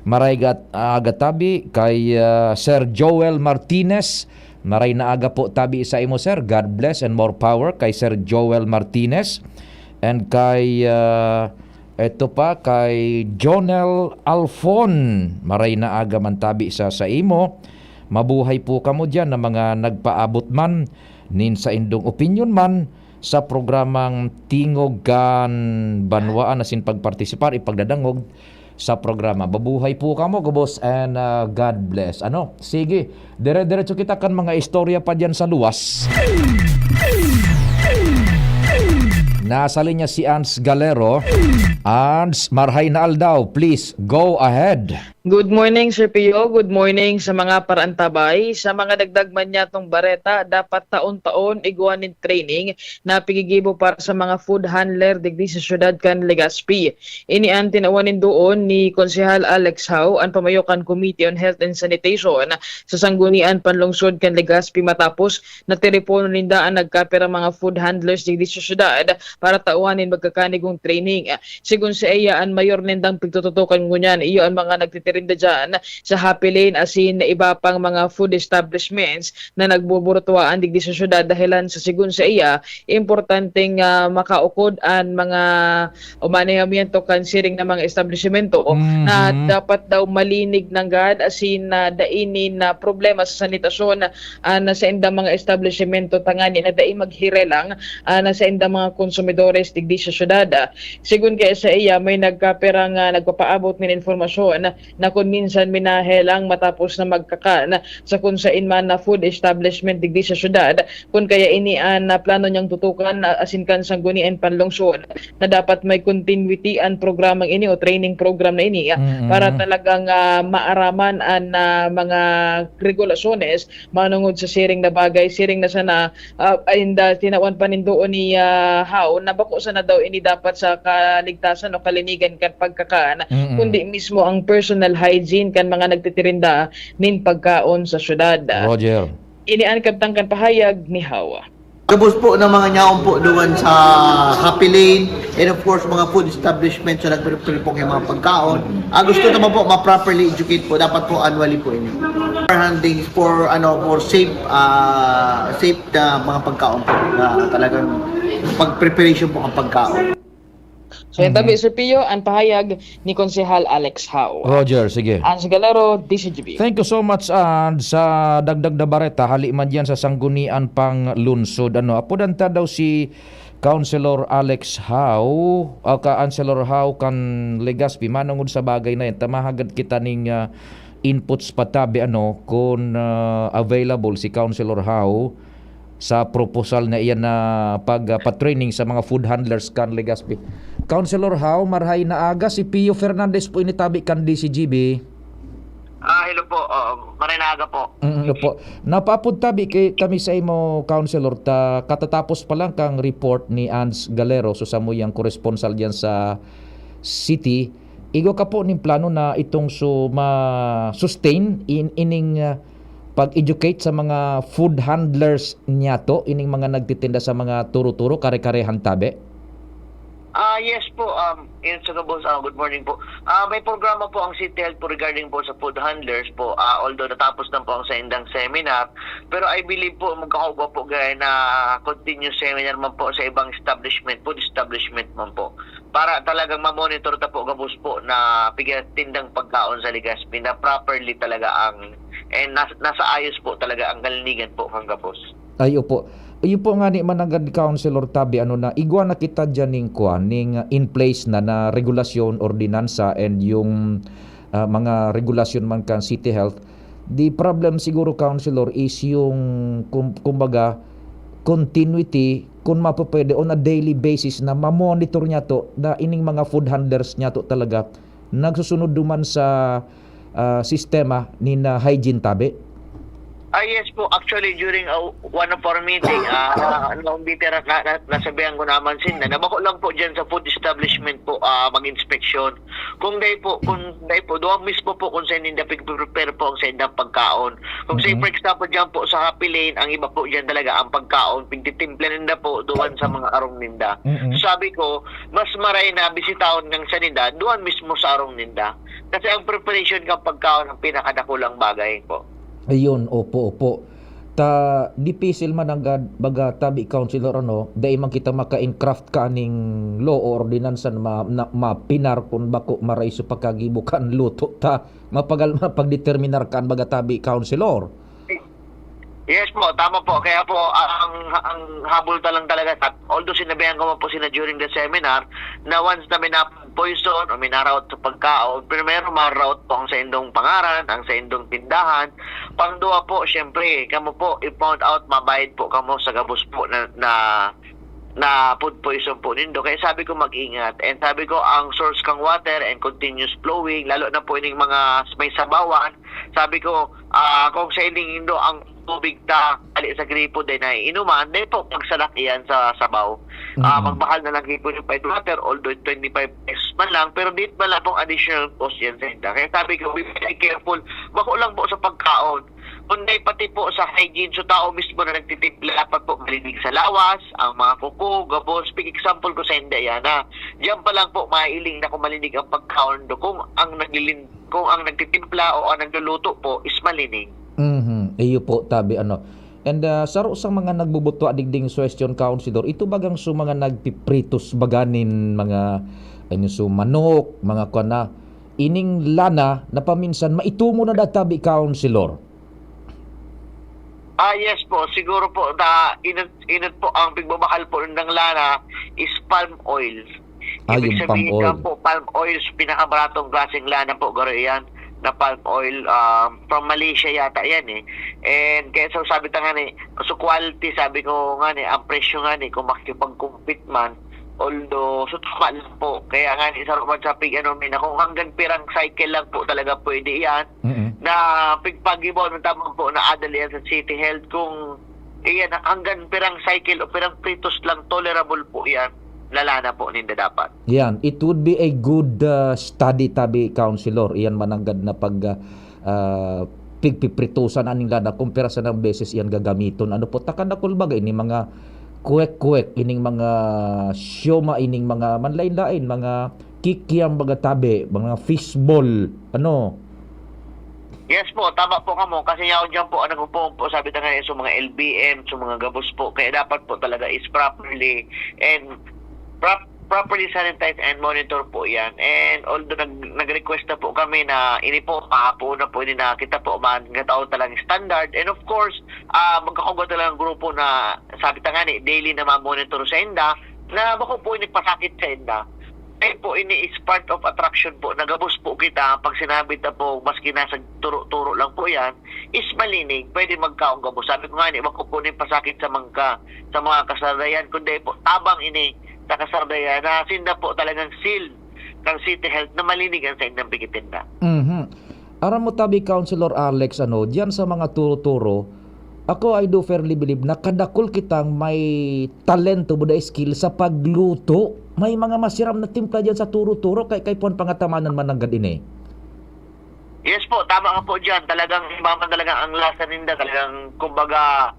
maray gat-, aga tabi, kay ah, Sir Joel Martinez, maray na aga po tabi sa imo, sir. God bless and more power kay Sir Joel Martinez. And kay ah, eto pa, kay Jonel Alfon, maray na aga man tabi sa, sa imo. Mabuhay po kamo diyan na mga nagpaabot man nin saindong opinyon man sa programang Tingog kan Banwaan asin pagpartisipar, ipagdadangog sa programa. Mabuhay po kamo, gabos, and ah, God bless. Ano? Sige, dire-diretso kita kan mga istorya pa diyan sa luwas. Nasa linya si Ans Galero. Ans, marhay na aldaw, please go ahead. Good morning, Sir Pio. Good morning sa mga paraantabay. Sa mga dagdag man niyatong bareta, dapat taon-taon igwa nin training na pigigibo para sa mga food handler digdi sa siyudad kan Legazpi. Ini an tinawan nin duon ni Konsehal Alex Hao, an pamayo kan Committee on Health and Sanitation sa Sanggunian Panlungsod kan Legazpi, matapos na tiriponon ninda an nagkapirang mga food handlers digdi sa siyudad para tawan nin magkakanigong training. Sigon saiya, an mayor nindang pigtututukan ngunyan iyo an mga nagtitirinda diyan sa Happy Lane asin iba pang mga food establishments na nagbuburutuwaan digdi sa syudad, dahelan sa sigon saiya, importanteng ah, makaukod an mga o manehamiento kan siring na mga establisimento na Mhm. dapat daw malinig nanggad asin na dai nin ah, problema sa sanitasyon ah, na saindang mga establisimento tangani na dai maghirelang ah, na saindang mga konsumidores digdi sa syudad. Sigon kaya saiya, may nagkapirang ah, nagpapaabot nin impormasyon na kun minsan minahelang matapos na magkakan sa kun sain man na food establishment digdi sa syudad, kun kaya ini an ah, plano niyang tutukan na asin kan Sanggunian Panlungsod na dapat may continuity an programang ini o training program na ini ah, Mm-mm. para talagang ah, maaraman an ah, mga regulasyones manungod sa siring na bagay, siring na sana ah, and ah, tinawan pa nin duon ni ah, Hao na bako sana daw ini dapat sa kaligtasan o kalinigan kan pagkakan, Mm-mm. kundi mismo ang personal hygiene kan mga nagtitirinda nin pagkaon sa syudad. Roger. Ini an kabtang kan pahayag ni Hao. Gabos po ng mga nyaon po doon sa Happy Lane and of course mga food establishment sa nagpre-prepare po ng mga pagkaon. Ah, gusto naman po ma-properly educate po, dapat po annually po ini. For handlings for ano for safe ah, safe na mga pagkaon po na talagang pag-preparation po ang pagkaon. So, yan tabi, Mhm. Sir Pio, ang pahayag ni Konsehal Alex Hao. Roger, sige. Ans Galero, D Z G B. Thank you so much, Ans. Sa dagdag na bareta, hali man diyan sa Sanggunian Panlungsod. Ano, apodan ta daw si Councilor Alex Hao, o ka Councilor Hao kan Legazpi, manungod sa bagay na yan. Tamahagad kita ning ah, inputs pa tabi, ano, kung ah, available si Councilor Hao sa proposal na iyan na pag ah, pa-training sa mga food handlers kan Legazpi. Councilor Hao, marhay na aga. Si Pio Fernandez po ini tabi kan D Z G B. Ah, hello po. Oo, maray na aga po. Mm, opo. Napaapod tabi kay, kami sa imo, Councilor, ta katatapos pa lang kang report ni Ans Galero, so samuyang koresponsal diyan sa city. Igwa ka po ning plano na itong so ma-sustain in, ining ah, pag-educate sa mga food handlers niyato, ining mga nagtitinda sa mga turo-turo, kare-karehan tabi? Ah, yes po, um, yun sa gabos, ah, good morning po. Ah, may programa po ang City Health po regarding po sa food handlers po. Ah, although natapos na po ang saindang seminar, pero I believe po magkakaugwa po gaya na continuous seminar man po sa ibang establishment, food establishment man po. Para talagang ma-monitor ta po gabos po na pigtindang pagkaon sa Legazpi na properly talaga ang, and nas-, nasa ayos po talaga ang kalinigan po kan gabos. Ay, opo. Iyo po ngani, mananggad Councilor Tabi, ano na, igwa na kita diyan ning kuwan, ning, ah, in place na, na regulasyon, ordinansa, and yung, ah, mga regulasyon man kan City Health. The problem siguro, Councilor, is yung, kum-, kumbaga, continuity, kung mapapwede, on a daily basis na ma-monitor niya to, na ining mga food handlers niya to talaga, nagsusunod duman sa, ah, sistema nin, ah, hygiene, Tabi? Ah, yes po. Actually, during, ah, one of our meeting, ah, na, na, na, nasabihan ko naman sinda na bako lang po dyan sa food establishment po, ah, mag-inspeksyon. Kung dai po, kung dai po, duwang mismo po kung saan ninda pig-prepare po ang saindang pagkaon. Kung say, Mm-mm. for example, dyan po sa Happy Lane, ang iba po dyan talaga, ang pagkaon, pigtitimpla ninda po, duwan sa mga arong ninda. Mm-mm. Sabi ko, mas maray na bisitahon ng saninda, duwan mismo sa arong ninda. Kasi ang preparation kan pagkaon ang pinakadakulang bagay po. Ayun, opo, opo. Ta, dipisil man nanggad, baga, Tabi Councilor, ano, dai man kita maka-engraft kaning law o ordinansa na ma-, na, mapinar kun bako maray so pagkagibo kan luto ta. Mapagal man pagdeterminar kan, baga, Tabi Councilor. Yes po, tama po. Kaya po, ang, ang habol ta lang talaga, at although sinabihan ko man po sina during the seminar, na once na may na-food poison o may na-route sa pagkaon, primero ma-route po ang saindong pangaran, ang saindong tindahan. Pangduwa po, syempre, kamo po, i-found out, mabayad po kamo sa gabos po na, na, na food poison po nindo. Kaya sabi ko, mag-ingat. And sabi ko, ang source kang water and continuous flowing, lalo na po ining mga may sabawan, sabi ko, ah, kung sa ining indo ang tubig ta, ali sa gripo din ay inuman, dahil po pagsalak iyan sa sabaw. Ah, Mm. Magbahal na lang gripo yung piped water, although twenty-five pesos man lang, pero di man lang pong additional cost yan sa inda. Kaya sabi ko, be very careful. Bako lang po sa pagkaon. Kundi pati po sa hygiene, so tao mismo na nagtitimpla, dapat po malinig sa lawas, ang mga kuko, gabos. Big example ko sa inda yan, ha. Diyan pa lang po, mailing na kung malinig ang pagkaon do, kung ang naglilin-, kung ang nagtitimpla o ang nagluluto po is malinig. Mhm. Iyo po, tabi, ano. And, ah, saro sa mga nagbubutwa digding suwestyon, Councilor, ito bagang su mga nagpipritos baga nin mga, ano, su manok, mga kuwan na, ining lana na paminsan maitumo na da tabi, Councilor. Ah, yes po. Siguro po, da, inot, inot po ang pigbabahal po nindang lana is palm oil. Ah, Ibig yung palm sabihin oil. Ka po, palm oil, pinakabaratong klaseng lana po, garo yan, na palm oil, um, from Malaysia yata yan eh. And kaya sa sabi ta nga ni, so quality, sabi ko nga ni, ang presyo nga ni, kung makikipag-compete man, although, so tama lang po. Kaya nga ni, sa Roman sa pig, ano, may na, kung hanggang pirang cycle lang po talaga pwede yan, Mm-mm. na pigpag-ibaw ng tama po na adal yan sa City Health, kung iyan, hanggang pirang cycle o pirang pritos lang, tolerable po yan. Lala na po ninda dapat. Yan, it would be a good, ah, study tabi, Councilor. Iyan mananggad na pag, ah, ah, pigpipritusan aning lana, kumpara sa nang beses iyan gagamiton. Ano po, takadakul baga ini mga kwek-kwek, ining mga sioma, ining mga manlain-lain, mga kikiam baga tabi, mga fishball, ano? Yes po, tama po kamo. Kasi yaon dyan po, ang nagpupumpo, sabi ta nga, sa mga L B M, sa mga gabos po. Kaya dapat po talaga is properly and prop-, properly sanitize and monitor po yan. And although nag-, nag-request na po kami na ini po, kahapon na po, ini na kita po, man, nga tao talagang standard. And of course, ah, magkakaugat talagang grupo na, sabi ta nga ni, daily na ma-monitor sa inda, na bako po ini pasakit sa inda. Kaya po, ini is part of attraction po. Nagabos po kita pag sinabi ta po, maski nasa turo-turo lang po yan, is malinig, pwede magkaon gabos. Sabi ko nga ni, bako po ini pasakit sa mangka, sa mga kasardayan, kundi po, tabang ini sa kasardayan, na sinda po talagang seal kang City Health na malinig ang saindang pigitinda. Mhm. Aram mo tabi, Councilor Alex, ano, diyan sa mga turo-turo, ako, I do firmly believe na kadakul kitang may talento, buda skill sa pagluto. May mga masiram na timpla diyan sa turo-turo, kay, kay puan pangatamanan man nanggad ini. Yes po, tama ka po diyan. Talagang iba man talaga ang lasa ninda. Talagang, kumbaga,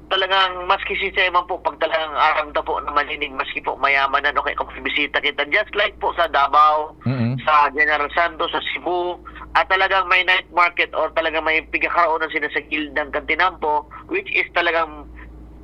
Talagang maski siisay man po, pag talagang aram ta po na malinig, maski po mayaman na, o kaya kung bisita kita, just like po sa Davao, Mm. sa General Santos, sa Cebu, at talagang may night market or talagang may pigkakaroon na sila sa gilid ng Kantinampo, which is talagang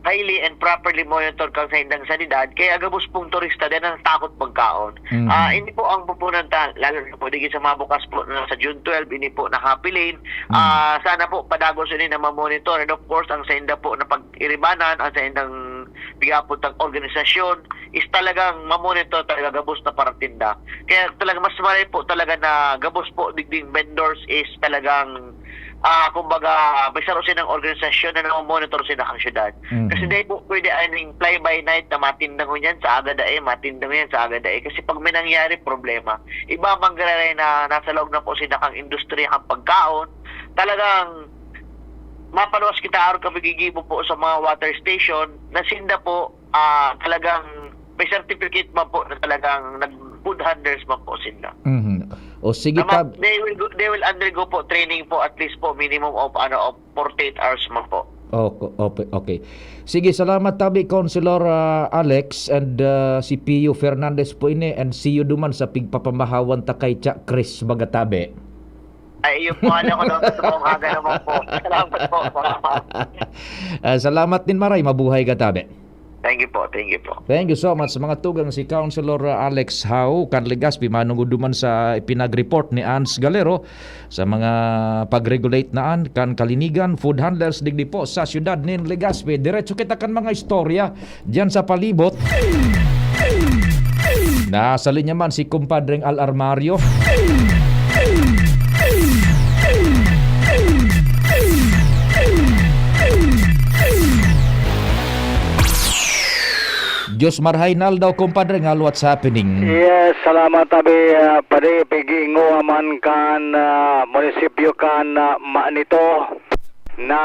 highly and properly monitored kan saindang sanidad, kaya gabos pong turista din ang takot magkaon. Mhm. Ah, ini po ang pupunan ta, lalo na po digdi sa mga bukas po na sa June twelve, ini po na Happy Lane. Mm. Ah, sana po padagos ini na mamonitor. And of course, ang sainda po na pag-iribanan, ang saindang pigapon tang organisasyon is talagang mamonitor talaga gabos na paratinda. Kaya talaga mas maray po talaga na gabos po digding vendors is talagang, ah, kumbaga, may saro silang organisasyon na namomonitor sa indang syudad. Mhm. Kasi dai po pwede aning fly by night na matinda ngunyan sa aga dai, matinda ngunyan sa aga dai. Kasi pag may nangyari, problema. Iba man giraray na nasa laog na po sa indang industriya kan pagkaon, talagang mapaluwas kita arog kan paggigibo po sa mga water station na sinda po, ah, talagang may certificate man po na talagang nag-, food handlers man po sinda. Mhm. O sige, Na ma-, tab- they will go, they will undergo po training po, at least po minimum of, ano, of forty-eight hours man po. Opo, opo, okay. Sige, salamat tabi, Councilor, ah, Alex, and, ah, si Pio Fernandez po ini, and see you duman sa pigpapamahawan ta kay Cha Chris Magatabe. Ay, iyo po, ano ko, no, sa buong aga naman po. Salamat po, salamat. Ah, salamat din, Maray. Mabuhay ka, tabi. Thank you po, thank you po. Thank you so much, mga tugang. Si Councilor, ah, Alex Hao, kan Legazpi, manungod duman sa ipinag-report ni Ans Galero sa mga pag-regulate na an kan kalinigan, food handlers digdi po sa siyudad nin Legazpi. Diretso kita kan mga istorya diyan sa palibot. Nasa linya man si Kumpadreng Al Armario. Diyos marhay na aldaw, Kumpadre Ngal, what's happening? Yes, salamat, tabi, ah, padi, pig-ingowa man kan, ah, munisipyo kan, ah, Manito na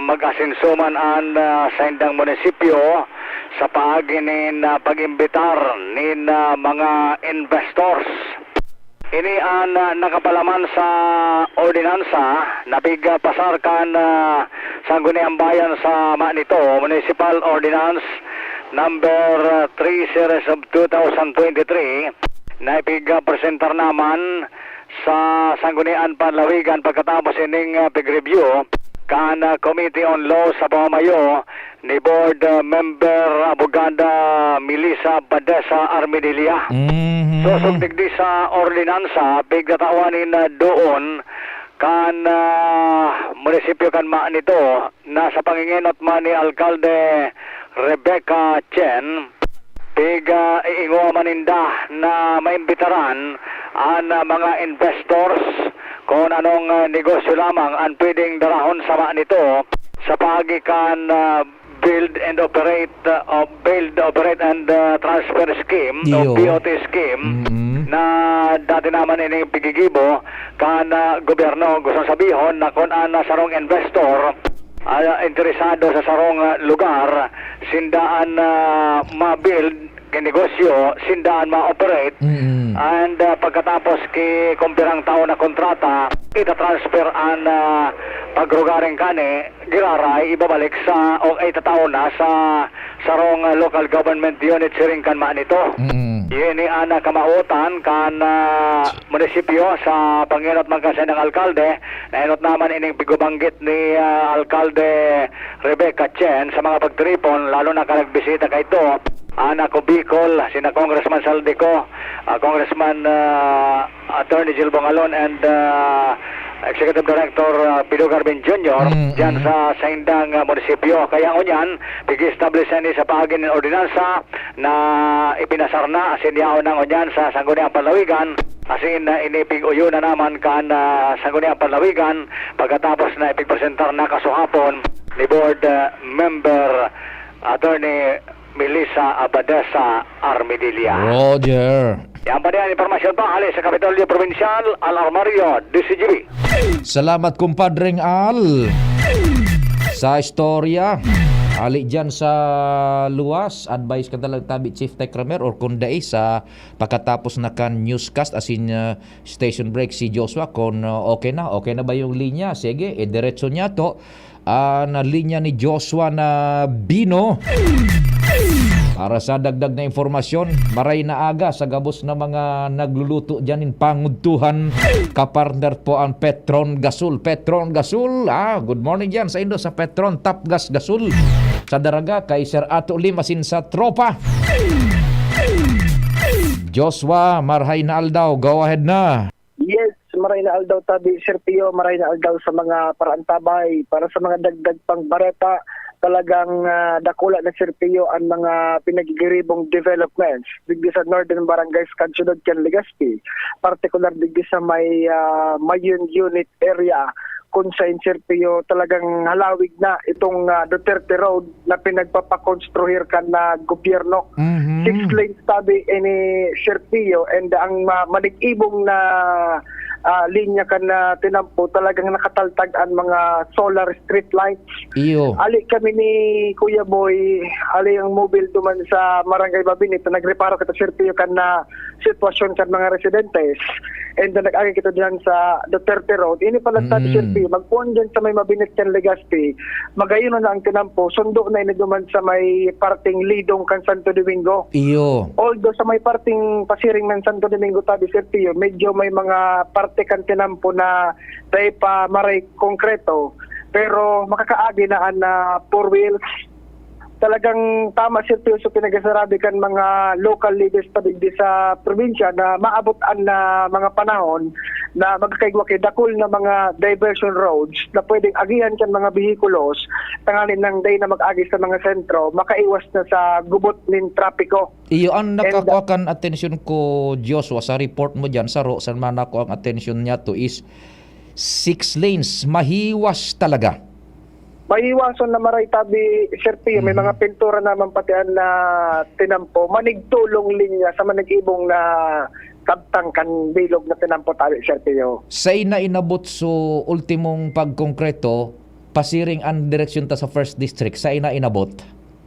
mag-asenso man an, ah, saindang munisipyo sa paagi nin, ah, pag-imbitar nin, ah, mga investors. Ini an, ah, nakapalaman sa ordinansa na pigpasar kan, ah, Sangguniang Bayan sa Manito, Municipal Ordinance Number three Series of two thousand twenty-three, na ipigpresentar naman sa Sangguniang Panlawigan pagkatapos ining, ah, pig-review kan, ah, Committee on Law sa pamamayo ni Board, ah, Member Abogada Melissa Badesa Armidilla. Mhm. So, sosog digdi sa ordinansa, pigtatawan nin, ah, doon kan, ah, munisipyo kan Manito na sa pangingenot man ni Alkalde Rebecca Chen, pig, ah, iingowa man ninda na maimbitaran an, ah, mga investors kung anong, ah, negosyo lamang an pwedeng darahon sa Manito sa paagi kan, ah, build and operate, uh, o build, operate and, uh, transfer scheme o Iyo. B O T scheme Mm-mm. na dati naman ini pigigibo kan, uh, gobyerno. Gustong sabihon na kun an, uh, sarong investor, uh, interesado sa sarong, uh, lugar, sinda an, uh, ma-build, kinegosyo, sinda an ma-operate, Mm-mm. and, ah, pagkatapos ki kumpirang taon na kontrata, ita-transfer an, ah, pagrugaring kani, giraray, ibabalik sa, o itatao na sa sarong, ah, local government unit siring kan Manito. Mm-mm. Ini an, ah, kamawotan kan, ah, munisipyo sa pangenot man kan saindang alkalde, na enot naman ining pigubanggit ni, ah, Alkalde Rebecca Chen sa mga pagtiripon, lalo na kan nagbisita kaidto, ah, na Cubicol, sina Congressman Zaldy Co, ah, Congressman, ah, Attorney Jill Bongalon, and, ah, Executive Director, ah, Pido Garvin Junior, Mm, diyan mm. sa saindang, ah, munisipyo. Kaya ngunyan, pig-establish na ini sa paagi nin ordinansa na ipinasar na, asin yaon na ngunyan sa Sangguniang Panlawigan, asin, ah, ini pig-uyo na naman kan, ah, Sangguniang Panlawigan, pagkatapos na ipigpresentar na kasuhapon ni Board, ah, Member Attorney Melissa Abadesa Armedilla. Roger. Yan pa diyan, impormasyon pa hali sa Kapitolyo Probinsyal, Al Armario, D C G B. Salamat, Kumpadreng Al, sa istorya. Hali dyan sa luwas, advice ka talaga tabi, Chief Tech Kramer, or kung dai, sa pagkatapos na kan newscast, asin, uh, station break si Joshua, kung, uh, okay na, okay na ba yung linya? Sige, e diretso niya to. An linya ni Joshua na Bino. Para sa dagdag na impormasyon, maray na aga sa gabos na mga nagluluto diyan nin pangudtuhan, kapartner po ang Petron Gasol. Petron Gasol, ah, good morning diyan sa indo sa Petron Top Gas Gasol. Sa Daraga, kay Sir Ato Lim asin sa tropa. Joshua, marhay na aldaw, go ahead na. Yes, maray na aldaw tabi, Sir Pio, maray na aldaw sa mga paraantabay. Para sa mga dagdag pang bareta, talagang, ah, dakula na, Sir Pio, ang mga pinagigiribong developments digdi sa Northern Barangays kan siyudad kan Legazpi, partikular digdi sa may, ah, Mayun Unit area, kung sain, Sir Pio, talagang halawig na itong, ah, Duterte Road na pinagpapakonstruhir kan na gobyerno. Mhm. Six lanes tabi ini, Sir Pio, and ang ma-, manig-ibong na, ah, linya kan na tinampo, talagang nakataltag ang mga solar street lights. Iyo. Ali kami ni Kuya Boy, ali ang mobile duman sa Barangay Mabinit, na nagreparo kita, Sir Pio, kan na sitwasyon kan mga residentes. And then nag-agi kita diyan sa Duterte Road. Ini pala sa Mm. Duterte, magpuon diyan sa may Mabinit kan Legazpi. Magayon na ang tinampo. Sundo na ini duman sa may parteng Lidong kan Santo Domingo. Iyo. Although sa may parteng pasiring ng Santo Domingo, tabi, Sir Pio, medyo may mga parte kan tinampo na dai pa maray konkreto. Pero makakaagi na an, ah, four wheels. Talagang tama, Sir Pio, sa pinagsasarabi kan mga local leaders pa digdi sa probinsya na maabot an, ah, mga panahon na magkakaigwa ki dakul na mga diversion roads na pwedeng agihan kan mga behikulos, tanganing dai na mag-agi sa mga sentro, makaiwas na sa gubot nin trapiko. Iyo, ang And, nakakua kan atensyon ko, Joshua, sa report mo diyan, saro sa mga nakua ang atensyon niya to is six lanes, mahiwas talaga. Mahiwason na maray tabi, Sir Pio, may Mhm. mga pintura naman pati an na tinampo. Manigtulong linya sa manigibong na kabtang kan bilog na tinampo tabi, Sir Pio. Sain na inabot so ultimong pagkongkreto, pasiring an direksyon ta sa First District, sain na inabot?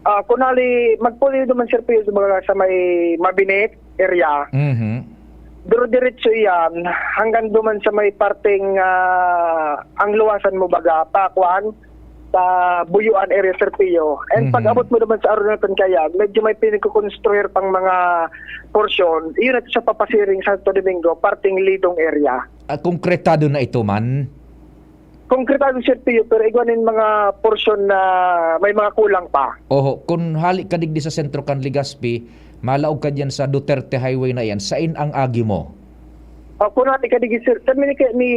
Ah, kunali, magpuli naman, Sir Pio, sa mga, sa may Mabinit area. Mhm. Dire-diretso iyan hanggang duman sa may parteng, ah, ang luwasan mo baga, pa, kuan, sa Buyuan area, Sir Pio. And Mhm. pag-abot mo naman sa Arunaton kaya, medyo may pinagkukonstruir pang mga porsyon. Iyon at sa papasiring Santo Domingo, parteng Lidong area. Ah, konkretado na ito man? Konkretado, Sir Pio, pero igwa nin mga porsyon na may mga kulang pa. Oho, kun hali ka digdi sa sentro kan Legazpi, malaog ka diyan sa Duterte Highway na iyan, sain ang agi mo? Ah, kun hali ka digdi, sir, kami ni, ni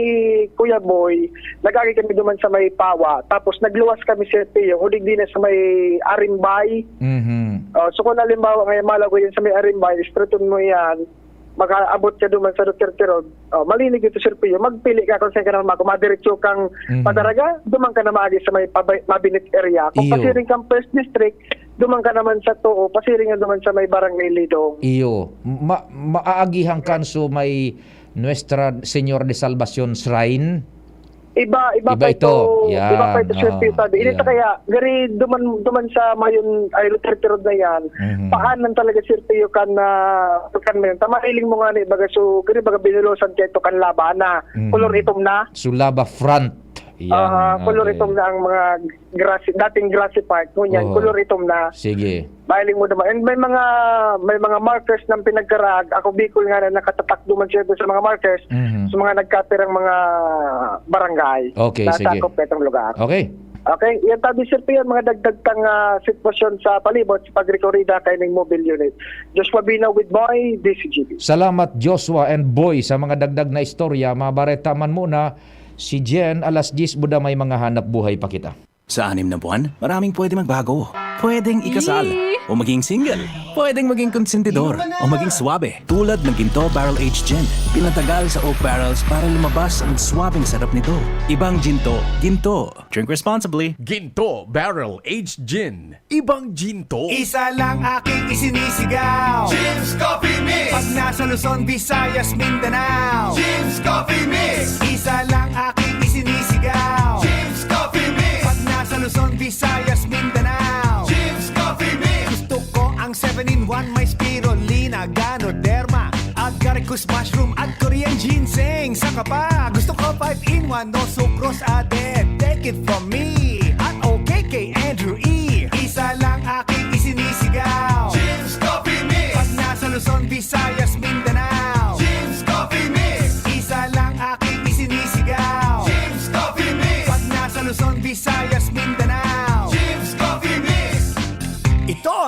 Kuya Boy, nag-agi kami duman sa may Pawa, tapos nagluwas kami, Sir Pio, o digdi na sa may Arimbay. Mhm. Ah, so kun halimbawa ngayon, malaog ka diyan sa may Arimbay, estreton mo iyan, makaabot ka duman sa Duterte Road, oh, malinig ito, Sir Pio. Magpili ka kung saan ka naman mako-, madiretso kang Mhm. padaraga, duman ka na maagi sa may pabay-, Mabinit area. Kung Iyo. pasiring kang First District, duman ka naman sa Too, pasiring ka duman sa may Barangay Lidong. Iyo. Ma-, maagihan kan so may Nuestra Señora de Salvacion Shrine. Iba, iba Iba pa ito. ito. Yan, Iba pa ito, Sir oo. Pio, sabi. Inita Yan. kaya, gari duman, duman sa Mayon, ay, Duterte Road na yan. Mhm. Paanan talaga, Sir Pio, kan, ah, kan Mayon. Tama, iling mo nga ni, baga, so, gari, baga, binulosan kaya ito kan laba na. Mhm. Kolor itom na. So, laba front. Yan, Ah, kolor okay. itom na ang mga grassy, dating grassy park. Ngunyan, Oo. kolor itom na. Sige. Mahiling mo naman. And may mga, may mga markers ng pinagkaraag. Ako, Bicol nga na nakatatak duman siya doon sa mga markers, Mhm. sa mga nagkapirang mga barangay Okay, na sige. sakop na itong lugar. Okay. Okay, yan tabi, Sir Pio, mga dagdag tang, ah, sitwasyon sa palibot sa pagrekorida kay ning mobile unit. Joshua Binaw with Boy, D C G B. Salamat, Joshua and Boy, sa mga dagdag na istorya. Mabareta man muna si Jen, alas diyes buda may mga hanap buhay pa kita. Sa anim na buwan, maraming pwede magbago. Pwedeng ikasal Yee! o maging single. Pwedeng maging konsentidor o maging swabe. Tulad ng Ginto Barrel Aged Gin. Pinatagal sa oak barrels para lumabas ang swabeng sarap nito. Ibang Ginto, Ginto. Drink responsibly. Ginto Barrel Aged Gin. Ibang Ginto. Isa lang aking isinisigaw. Jim's Coffee Mix. Pag nasa Luzon, Visayas, Mindanao. Jim's Coffee Mix. Isa lang aking isinisigaw. Jim's Coffee Mix. Pag nasa Luzon, Visayas, Mindanao. Jim's Coffee Mix. Gusto ko ang seven-in-one, may spirulina, ganoderma, agaricus mushroom at Korean ginseng. Saka pa, gusto ko five-in-one, no sucrose added. Take it from me.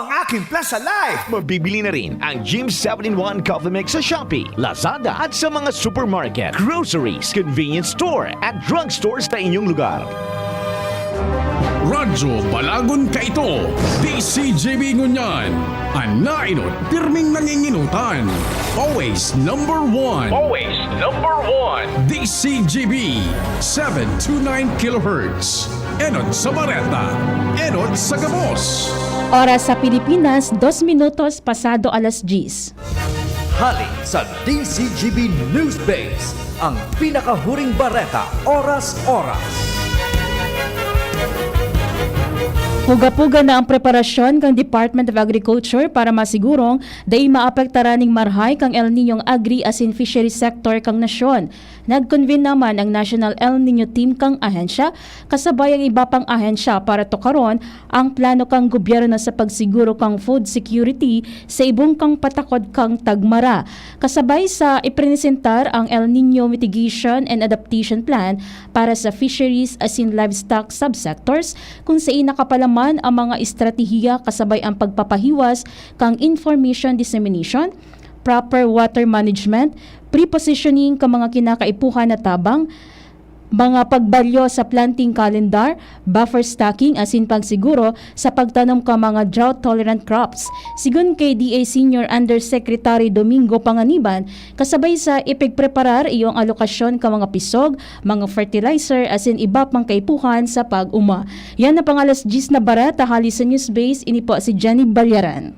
Akin Plaza Life! Mabibili na rin ang Jim seven-in-one Coffee Mix sa Shopee, Lazada at sa mga supermarket, groceries, convenience store at drugstores sa inyong lugar. Radyo Balagon kaito, D C G B ngunyan, an naenot pirming nanginginutan. Always number one. Always number one. D C G B, seven two nine kilohertz. Enot sa bareta, enot sa gabos. Oras sa Pilipinas, dos minutos pasado alas diyes. Hali sa D C G B News Base, ang pinakahuring bareta, oras-oras. Puga-puga na ang preparasyon kan Department of Agriculture para masigurong dai maapektaran ning marhay kan El Niño ang agri asin fishery sector kan nasyon. Nag-convene naman ang National El Niño Team kan ahensya, kasabay ang iba pang ahensya para tukaron ang plano kan gobyerno sa pagsiguro kan food security sa ibong kan patakod kan tagmara. Kasabay sa ipresentar ang El Niño Mitigation and Adaptation Plan para sa fisheries asin livestock subsectors, kun sain nakapalaman ang mga estratehiya kasabay ang pagpapahiwas kan information dissemination, proper water management, pre-positioning kan mga kinakaipuhan na tabang, mga pagbalyo sa planting calendar, buffer stocking asin pagsiguro sa pagtanom kan mga drought-tolerant crops. Sigon kay D A Senior Undersecretary Domingo Panganiban, kasabay sa ipigpreparar iyo ang alokasyon kan mga pisog, mga fertilizer asin iba pang kaipuhan sa pag-uma. Yan ang pang-alas diyes na bareta hali sa Newsbase, ini po si Jenny Balyaran.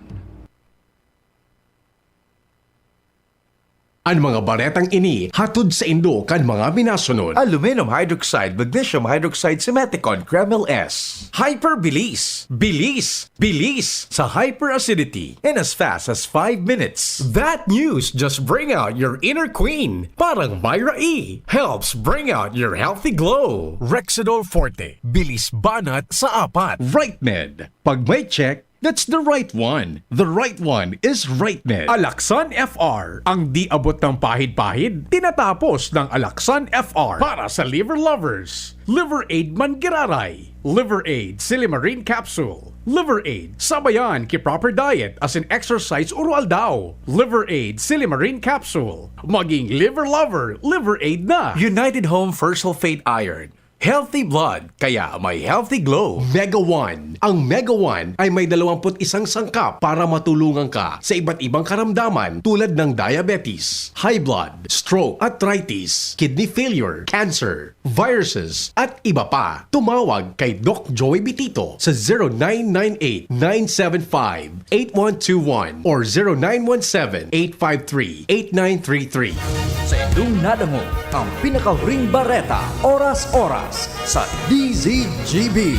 An mga baretang ini hatod saindo kan mga minasunod: Aluminum hydroxide, magnesium hydroxide, Simeticone, Kremil S. Hyperbilis, bilis, bilis sa hyperacidity in as fast as five minutes. That news just bring out your inner queen. Parang Myra E helps bring out your healthy glow. Rexidol Forte, bilis banat sa apat. Right Med, pag may check, that's the right one. The right one is Right Med. Alaxan F R, ang di abot ng pahid-pahid, tinatapos ng Alaxan F R para sa liver lovers. Liver Aid Mangiraray, Liver Aid Silimarin Capsule, Liver Aid sabayan ki proper diet asin exercise oro-aldaw. Liver Aid Silimarin Capsule. Maging liver lover, Liver Aid na. United Home Fersulfate Iron. Healthy blood, kaya may healthy glow. Mega One. Ang Mega One ay may dalawampu't isang sangkap para matulungan ka sa iba't ibang karamdaman tulad ng diabetes, high blood, stroke, arthritis, kidney failure, cancer, viruses, at iba pa. Tumawag kay Doc Joey Bitito sa zero nine nine eight, nine seven five, eight one two one or zero nine one seven, eight five three, eight nine three three. Sa indong nadangog ang pinakahuring bareta, oras-oras, sa D Z G B.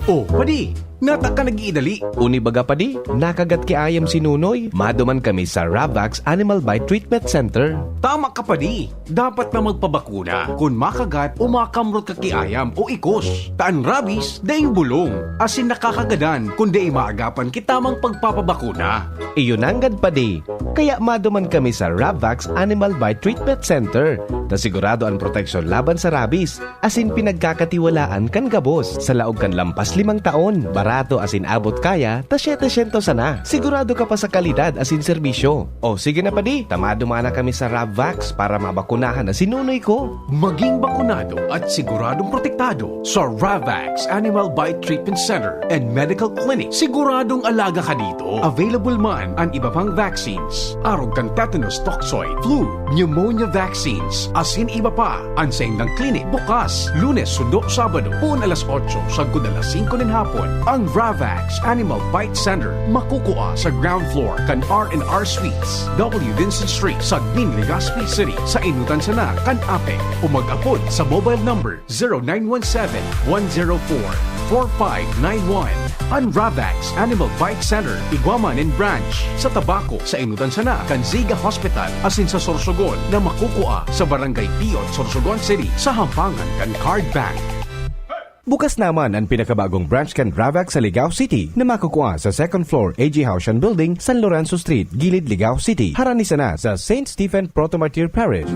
Oh, padi, nata ka nag-iidali. Uni baga, padi, nakagat ki ayam si Nunoy. Maduman kami sa Ravax Animal Bite Treatment Center. Tama ka, padi. Dapat na magpabakuna kun makagat o makamrot ka ki ayam o ikos. Ta an rabies daing bulong, asin nakakagadan kun dai maagapan ki tamang pagpapabakuna. Iyo nanggad, padi. Kaya maduman kami sa Ravax Animal Bite Treatment Center, ta sigurado an proteksyon laban sa rabies, asin pinagkakatiwalaan kan gabos. Sa laog kan lampas limang taon, barato asin abot kaya ta setecientos sana. Sigurado ka pa sa kalidad asin serbisyo. O sige na, padi, ta maduman na kami sa Ravax para mabakunahan na si Nunoy ko. Maging bakunado at siguradong protektado sa Ravax Animal Bite Treatment Center and Medical Clinic. Siguradong alaga ka dito. Available man an iba pang vaccines, arog kan tetanus toxoid, flu, pneumonia vaccines, asin iba pa. An saindang klinik bukas Lunes sundo Sabado, poon alas otso sagkod alas singko nin hapon. Ang Ravax Animal Bite Center makukua sa ground floor kan R and R Suites, W Vincent Street, Sagmin, Legazpi City, sa enotan sana kan APEC, o mag-apod sa mobile number zero nine one seven, one zero four, four five nine one. An Ravax Animal Bite Center igwa man nin branch sa Tabaco, sa enotan sana kan Ziga Hospital, asin sa Sorsogon na makukua sa Barangay Piot, Sorsogon City, sa hampangan kan Card Bank. Bukas naman ang pinakabagong branch kan Ravac sa Ligao City na makukua sa second floor A J Haushan Building, San Lorenzo Street, Gilid, Ligao City. Harani sana sa Saint Stephen Protomartyr Parish.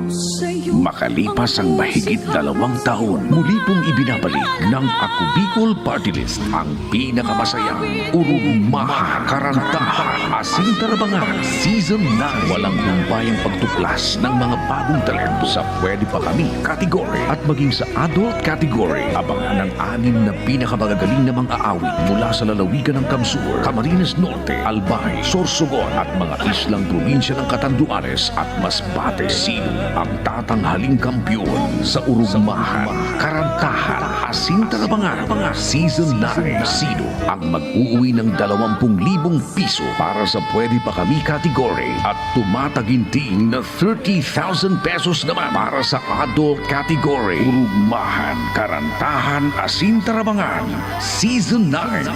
Makalipas ang mahigit dalawang taon, muli pong ibinabalik ng Ako Bicol Party List ang pinakamasayang urugmahan, karantahan, asin tarabangan, Season nine. Walang humpayang pagtuklas ng mga bagong talento sa Pwede Pa Kami category at maging sa adult category. Abangan ang anim na pinakamagagaling na mga aawit mula sa lalawigan ng Kamsur, Camarines Norte, Albay, Sorsogon at mga islang probinsya ng Catanduanes at Masbate. Sino ang tatanghaling kampiyon sa urugmahan, karantahan, asin tarabangan? Season nine. Sino ang mag-uuwi ng dalawampung libong piso para sa Pwede Pa Kami category at tumataginting na thirty thousand pesos naman para sa adult category? Urugmahan, karantahan, asin tarabangan, Season nine.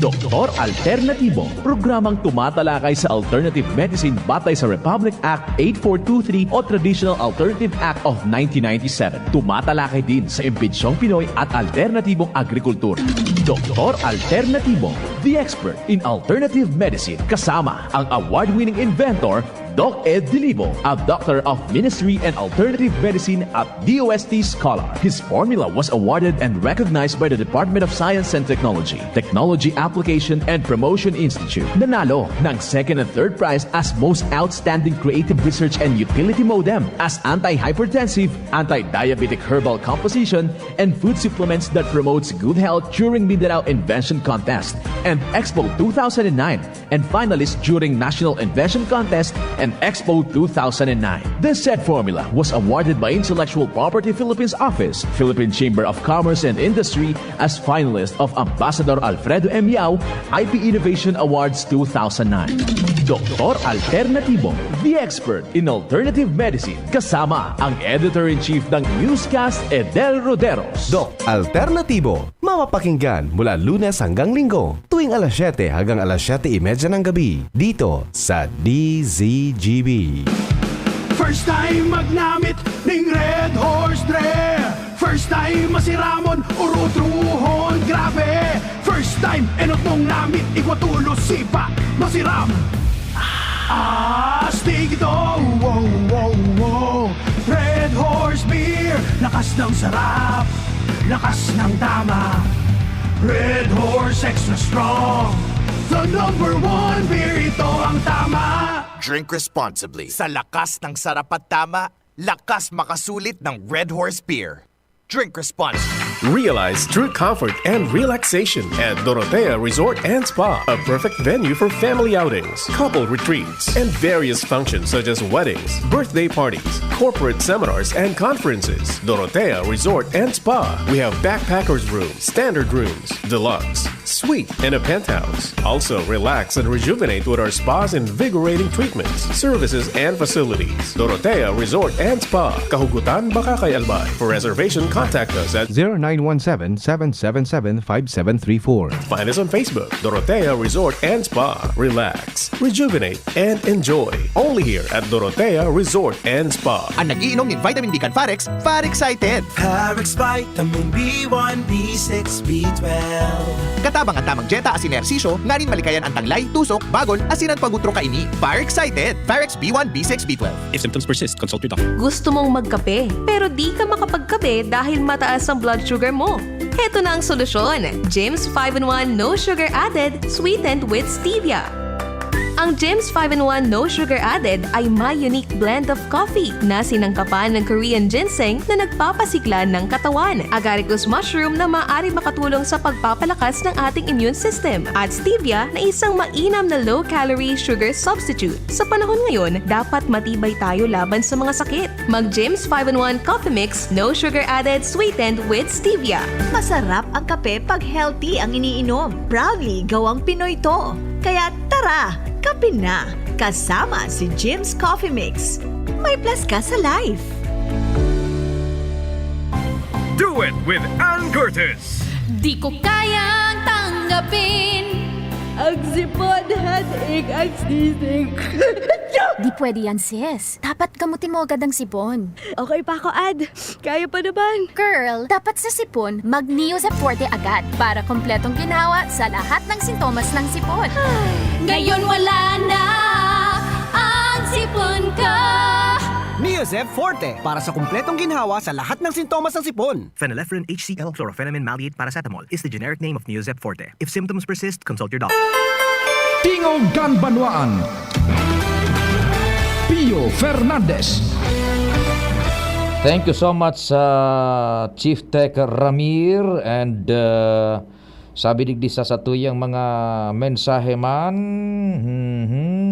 Doktor Alternatibo, programang tumatalakay sa alternative medicine batay sa Republic Act eight four two three o Traditional Alternative Act of nineteen ninety-seven. Tumatalakay din sa imbensyong Pinoy at alternatibong agrikultura. Doktor Alternatibo, the expert in alternative medicine, kasama ang award-winning inventor Doc Ed Dilibo, a Doctor of Ministry and Alternative Medicine at D O S T scholar. His formula was awarded and recognized by the Department of Science and Technology, Technology Application and Promotion Institute. Nanalo ng second and third prize as Most Outstanding Creative Research and Utility Modem as Anti-Hypertensive, Anti-Diabetic Herbal Composition, and Food Supplements that Promotes Good Health during Mindanao Invention Contest and Expo two thousand nine, and finalist during National Invention Contest and Expo two thousand nine. This said formula was awarded by Intellectual Property Philippines Office, Philippine Chamber of Commerce and Industry as finalist of Ambassador Alfredo M. Yao I P Innovation Awards two thousand nine. Doktor Alternatibo, the expert in alternative medicine, kasama ang editor-in-chief ng Newscast, Edel Roderos. Doc Alternatibo, mapapakinggan mula Lunes hanggang Linggo, tuwing alas siyete hanggang alas siyete y media ng gabi, dito sa D Z G B. First time magnamit ning Red Horse Dre. First time masiramon, urutruhon, grabe. First time, enot mong namit, igwa tulos, sipa, masiram. Astig ito, wow, wow, wow. Red Horse Beer, lakas ng sarap, lakas ng tama. Red Horse Extra Strong, the number one beer, ito ang tama. Drink responsibly. Sa lakas ng sarap at tama, lakas makasulit ng Red Horse Beer. Drink responsibly. Realize true comfort and relaxation at Dorotea Resort and Spa, a perfect venue for family outings, couple retreats, and various functions such as weddings, birthday parties, corporate seminars, and conferences. Dorotea Resort and Spa. We have backpackers room, standard rooms, deluxe, suite, and a penthouse. Also, relax and rejuvenate with our spa's invigorating treatments, services, and facilities. Dorotea Resort and Spa, Kahugutan, Bacacay, Albay. For reservation, contact us at zero nine one seven, seven seven seven, five seven three four. Find us on Facebook, Dorotea Resort and Spa. Relax, rejuvenate, and enjoy. Only here at Dorotea Resort and Spa. Ang nag-iinom nin vitamin B kan Farex, Far Excited! Parex Vitamin B one, B six, B twelve. Katabang an tamang dyeta asin ehersisyo, nganing malikayan an tanglay, tusok, bagol, asin an pag-utro kaini. Far Excited! Farex B one, B six, B twelve. If symptoms persist, consult your doctor. Gusto mong magkape, pero di ka makapagkape dahil mataas ang blood sugar mo? Heto na ang solusyon, Jims five-in-one No Sugar Added, sweetened with stevia. Ang Jims five-in-one No Sugar Added ay may unique blend of coffee na sinangkapan ng Korean ginseng na nagpapasigla ng katawan, agaricus mushroom na maaari makatulong sa pagpapalakas ng ating immune system, at stevia na isang mainam na low-calorie sugar substitute. Sa panahon ngayon, dapat matibay tayo laban sa mga sakit. Mag Jims five-in-one Coffee Mix, no sugar added, sweetened with stevia. Masarap ang kape pag healthy ang iniinom. Proudly gawang Pinoy to. Kaya tara, kape na! Kasama si Jims Coffee Mix. May plus ka sa life! Do it with Ann Curtis! Di ko kayang tanggapin ang sipon, headache, ang sisig. Di pwede yan, sis. Dapat gamutin mo agad ang sipon. Okay pa ako, Ad. Kaya pa naman. Girl, dapat sa sipon, mag Neozep Forte agad para kompletong ginhawa sa lahat ng sintomas ng sipon. Ngayon wala na ang sipon ko. Neozep Forte para sa kumpletong ginhawa sa lahat ng sintomas ng sipon. Phenylephrine H C L, chlorphenamine maleate paracetamol is the generic name of Neozep Forte. If symptoms persist, consult your doctor. Tingog kan Banwaan. Pio Fernandez. Thank you so much sa Chief Tech Ramir and uh, sabi digdi sa satuyang mga mensahe man. Mhm.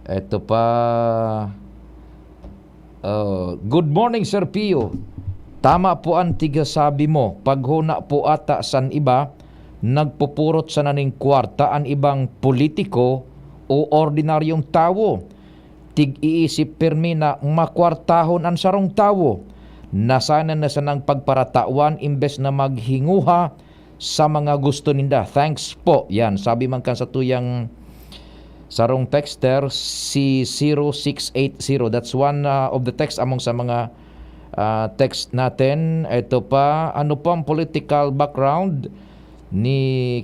Ito pa. Uh, good morning, Sir Pio. Tama po ang tigasabi mo. Paghuna po ata san iba, nagpupurot sana ning kwarta an ibang politiko o ordinaryong tawo. Tig-iisip pirmi na makwartahon an sarong tawo. Nasana na sanang pagparatawan imbes na maghinguha sa mga gusto ninda. Thanks po. Yan, sabi man kan satuyang sarong texter, si zero six eight zero. That's one uh, of the text among sa mga uh, text natin. Ito pa, ano po ang political background ni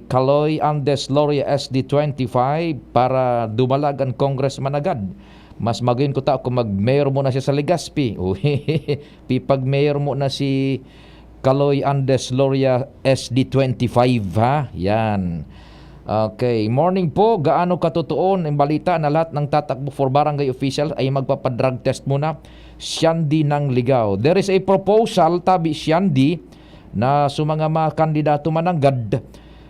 Kaloy Andes Loria S D twenty-five para dumalag ang congressman agad? Mas magayon ko ta kung mag-mayor muna siya sa Legazpi. Uy, pipag-mayor muna si Kaloy Andes Loria S D twenty-five, ha? Yan. Okay. Morning po. Gaano katotoon ang balita na lahat ng tatakbo for barangay official ay magpapadrug test muna? Siyandi ng Ligao. There is a proposal, tabi Siyandi, na sa mga, mga kandidato mananggad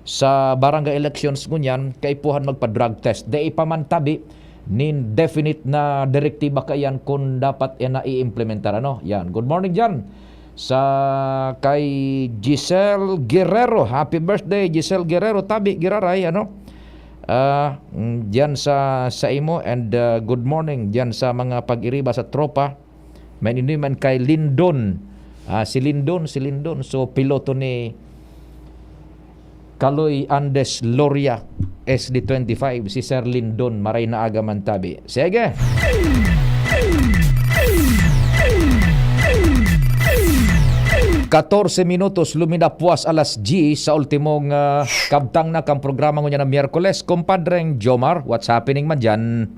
sa barangay elections ngunyan, kaipuhan magpa-drug test. Dai pa man tabi nin definite na direktiba kaiyan kung dapat yan na i-implementar. Ano? Yan. Good morning dyan sa kay Giselle Guerrero. Happy birthday, Giselle Guerrero. Tabi, giraray, ano? Ah, mm, diyan sa, sa imo and uh, good morning diyan sa mga pag-iriba sa tropa. May inuman kay Lindon. Ah, si Lindon, si Lindon. So, piloto ni Kaloy Andes Loria, S D twenty-five, si Sir Lindon, maray na aga man tabi. Sige! Katorse minutos luminapuas alas diyes sa ultimong ah, kabtang na kan programa ngunyan na Miyerkules. Kumpadreng Jomar, what's happening man dyan?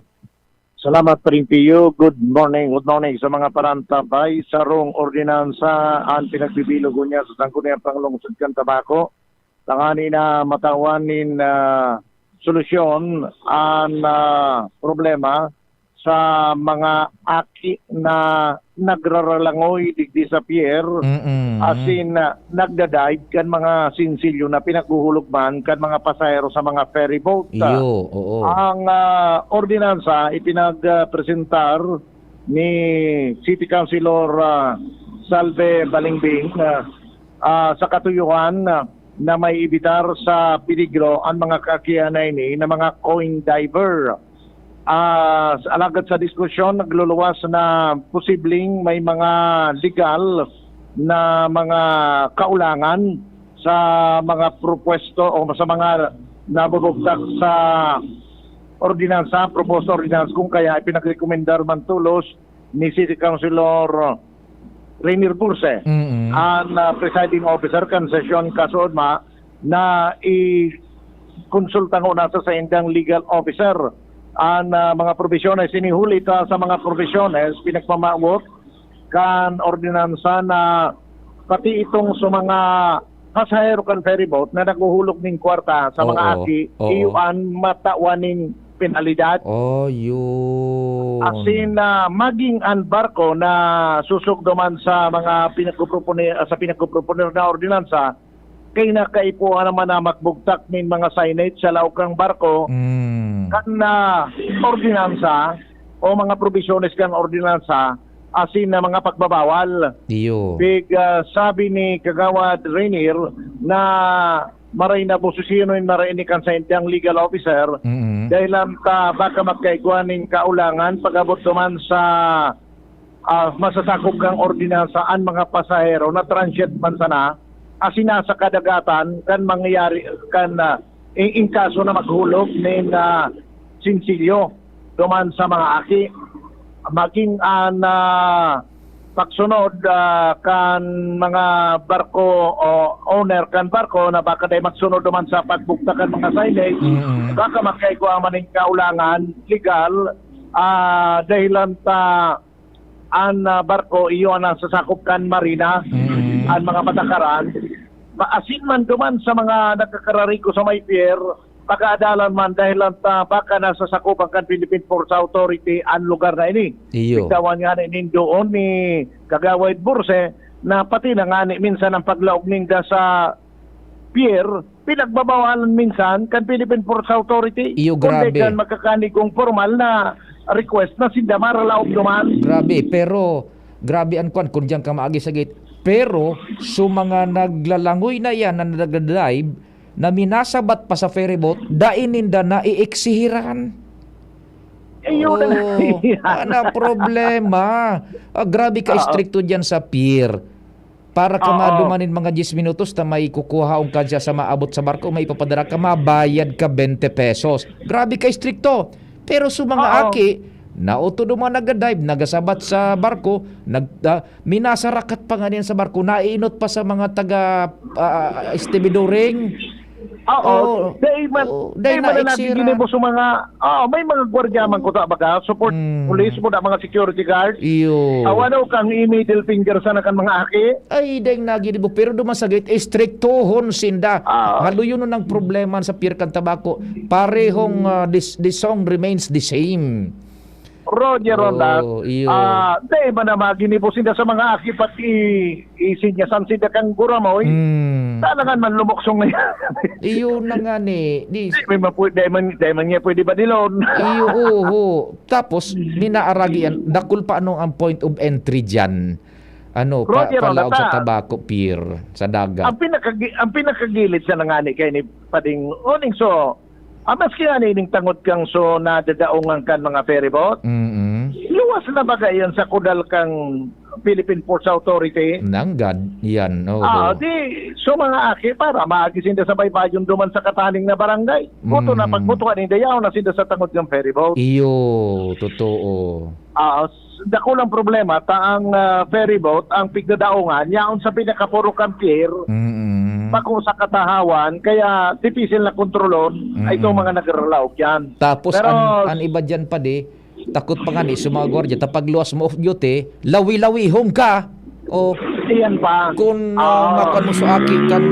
Salamat, Paring Pio. Good morning, good morning sa mga parantabay. Sarong ordinansa an pinagbibilog niya sa Sangguniang Panglungsod kan Tabaco. Tangani na matawan nin ah, solusyon an ah, problema sa mga aki na nagraralangoy digdi sa pier, Mm-mm. asin ah, nagda-dive kan mga sinsilyo na pinaghuhulog man kan mga pasahero sa mga ferry boat. Iyo, oo. Ang ah, ordinansa ipinagpresentar ni City Councilor ah, Salve Balingbing ah, ah, sa katuyuhan ah, na may ibitar sa peligro ang mga kaakihan na ini na mga coin diver. Ah, alagad sa diskusyon, nagluluwas na posibleng may mga legal na mga kaulangan sa mga propwesto o sa mga nabubugtak sa ordinansa, proposed ordinance, kung kaya ipinagrekomendar man tolos ni City Councilor Rainier Burse, Mm-mm. ang ah, presiding officer kan sesyon kasuodma na i-konsulta nguna sa saindang legal officer an ah, mga probisyones. Ini huli ta sa mga probisyones pinagpamawot kan ordinansa na pati itong sa mga pasahero kan ferryboat na naghuhulog ning kwarta sa mga Oo, aki, oo. iyo an matawan ning penalidad. Oh, yun. Asin na maging an barko na susugdo man sa mga pinagpropone sa pinagpropone na ordinansa, kay nakaipuhan naman na magbugtak nin mga signage sa laog kan barko Mm. kan na ordinansa o mga probisyones kan ordinansa asin na mga pagbabawal. Iyo. Big ah, sabi ni Kagawad Rainier na maray na bososino in maray ni kan saindang legal officer Mm-mm. dahil lang ta baka magkaigwa ning kaulangan pag-abot duman sa ah, masasakop kang ordinansa an mga pasahero na transient man sana asin nasa kadagatan kan mangyayari kan ah, in, in kaso na maghulog nin ah, sinsilyo. duman sa mga aki, maging an, ah, pagsunod, ah, kan mga barko o owner kan barko na baka dai magsunod duman sa pagbugtak kan mga signage, Mm. baka makaigwa man nin kaulangan legal, ah, dahilan ta an, ah, barko iyo an nasasakop kan marina, Mm. an mga patakaran. Maasin man duman sa mga nagkakararigo sa may pier, pag-aadalan man dahel an ta-, baka nasasakopan kan Philippine Ports Authority an lugar na ini. Iyo. Bigtawan ngani nin doon ni Kagawad Borse na pati na ngani minsan ang paglaog ninda sa pier, pinagbabawalan minsan kan Philippine Ports Authority. Iyo, Kundi grabe. kan magkakanigong formal na request na sinda maralaog duman. Grabe, pero grabe an kwan, kun diyan ka maagi sa gate. Pero, so mga naglalangoy na yan na nagdadive, na minasabat pa sa ferryboat, dai ninda na-eeksihiran. Ayun na Oo. nga. Ana problema. Ah, grabe ka Oo. estrikto diyan sa pier. Para ka Oo. maduman nin mga diyes minutos ta may kukuhaon ka diya sa maabot sa barko, may ipapadara ka, mabayad ka bente pesos. Grabe ka estrikto. Pero sa mga Oo. aki, nauto duman nagda-dive, nagasabat sa barko, nag-, ah, minasarakat pa nga niyan sa barko, naiinot pa sa mga taga, ah, stevedoring. Oo. Oo. Dai man, Oo, dai dai man na na eksira. nagiginibo sa mga, oo, may mga gwardiya man kuta baga, support Mm. police mo na mga security guard. Iyo. Aw, ano kang i-middle finger sana kan mga aki? Ay, dai naginibo. Pero duman sa gate, estriktohon sinda. Ah. Haluyonon ang problema sa pier kan tabako. Parehong, ah, this, the song remains the same. Roger Ronda, Oo, iyo. ah, dai man na maginibo sinda sa mga aki pati isinyasan sinda kan guramoy. Mm. Talangan man lumoksong na yan. Iyo na nga ni, di Di, may mapu-, dai man, dai man niya pwede badilon. Iyo, oho. Tapos, minaaragian, dakul pa ano ang point of entry diyan? Ano, pa-, Roger Ronda, palaog sa ta- Tabaco Pier, sa dagat. Ang pinakagi-, ang pinakagilid sa nangani kay ni Pading Uning, so, Ah, maski ani ning tangod kang so nadadaongan kan mga ferryboat, Mm-mm. luwas na baga iyan sa kudal kang Philippine Ports Authority. Nanggad, yan, oo. Ah, di, so mga aki, para maagi sinda sa baybayon duman sa kataning na barangay. Buto na Mm. pagbutuan ninda, yaon na sinda sa tangod kang ferryboat. Iyo, totoo. Ah, s-, dakulang problema ta ang, ah, ferryboat, ang pigdadaongan, yaon sa pinakapuro kan pier, Mm-mm. bako sa katahawan, kaya dipisil na kontrolon ay itong Mm-mm. mga nagralaog yan. Tapos Pero an, an iba diyan pa di, takot pa nga ni sa mga gwardiya, ta pagluwas mo off duty, lawi-lawihon ka. O, Iyan pa. kun, ah, Oo. makuha mo sa aki kan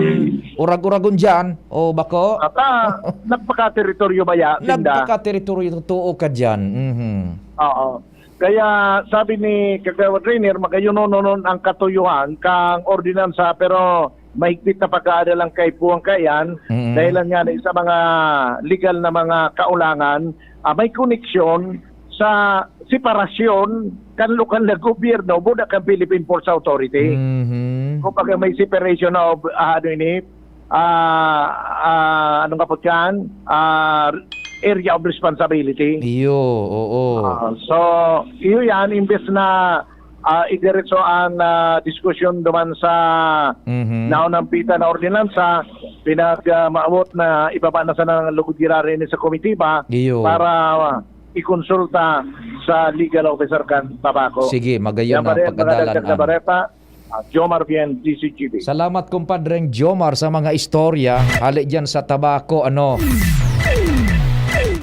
urag-uragon diyan, o bako? Ata, nagpaka-teritoryo ba ya, sinda? Nagpaka-teritoryo, totoo ka diyan. Mhm. Oo. Kaya sabi ni Kagawad Rainier, magayon nonon ang katuyuhan kang ordinansa, pero mahigpit na pag-aada lang kaipuhan kaiyan, Mm. dahilan nga na sa mga legal na mga kaulangan, ah, may koneksyon sa separasyon kan lokal na gobyerno, buda kan Philippine Ports Authority. Mhm. Kumbaga may separation of, ah, ano ini, ah, ah, anong kapot yan? Ah, area of responsibility. Iyo, oo. Ah, so, iyo yan, imbes na, ah, idiretso ang, ah, diskusyon duman sa Mhm. naunang pita na ordinansa, pinag, ah, maabot na ibaba na sana ng lugod girari ni sa komitiba Iyo. para, ah, ikonsulta sa legal officer kan Tabaco. Sige, magayon Yan na pa rin, mga pagkadalan dagdag na an. bareta. Ah, Jomar Bien, D C G B. Salamat, kumpadreng Jomar, sa mga istorya. Hali dyan sa Tabaco, ano.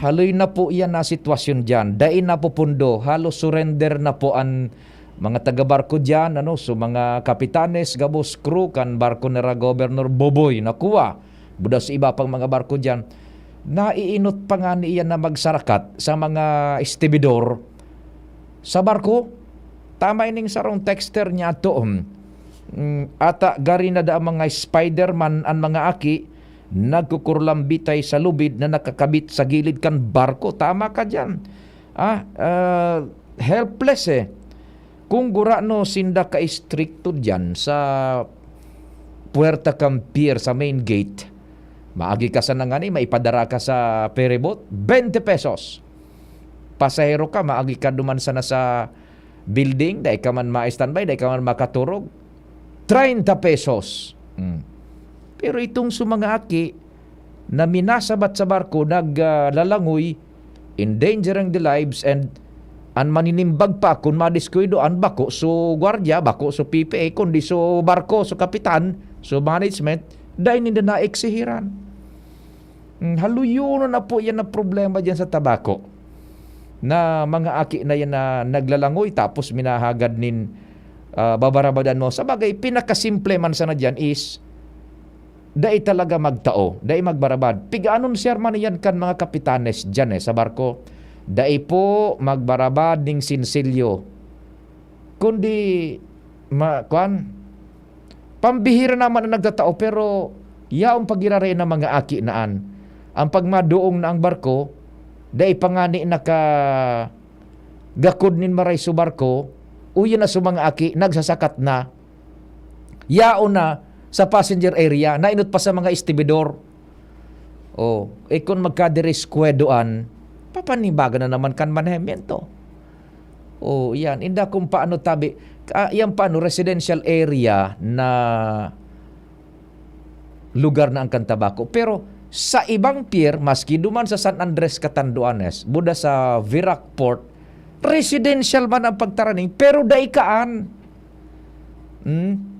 Haloy na po yan na sitwasyon dyan. Dai na po pundo. Halos surrender na po an mga taga-barko dyan, ano. So, mga kapitanes, gabos crew, kan barko nira Governor Boboy, nakuha. Buda sa iba pang mga barko dyan. Naiinot pa nga niya na magsarakat sa mga estibidor sa barko. Tama ining sarong texter niya ato, um, mm, ata gari na da ang mga Spider-Man an mga aki, nagkukurlambitay sa lubid na nakakabit sa gilid kan barko. Tama ka diyan. Ah, ah, helpless eh. Kung gurano sinda ka-estrikto diyan sa puwerta kan pier sa main gate, maagi ka sana ngani, maipadara ka sa ferryboat, bente pesos. Pasahero ka, maagi ka duman sana sa building, dai ka man ma-standby, dai ka man makaturog, treinta pesos. Hmm. Pero itong sa mga aki na minasabat sa barko, nag, ah, lalangoy, endangering the lives, and an maninimbag pa kun madiskuido an bako so gwardiya, bako so P P A, kundi so barko, so kapitan, so management, dai ninda naeksihiran. Hmm, haluyonon na po yan na problema diyan sa Tabaco, na mga aki na yan na naglalangoy tapos minahagad nin, ah, babarabadan mo. Sa bagay, pinakasimple man sana diyan is dai talaga magtao, dai magbarabad. Pig-aanunsiyar man iyan kan mga kapitanes diyan, eh, sa barko, "Dai po magbarabad ning sinsilyo, kundi ma-, kwan, pambihira naman an nagtatao, pero yaon pa giraray na mga aki na an. An pagmadoong na ang barko, dai pa ngani nakagakod nin maray so barko, uya na so mga aki, nagsasakat na." Yaon na sa passenger area, nainot pa sa mga estibidor. Oh, eh, kun magkadiriskwado an, papanibaga na naman kan manehemento. Oh, yan. Inda kung paano tabi, ah, yan paano residential area na lugar na ang kan Tabaco. Pero sa ibang pier, maski duman sa San Andres, Catanduanes, buda sa Virac Port, residential man ang pagtaraning, pero dai kaan. Hmm?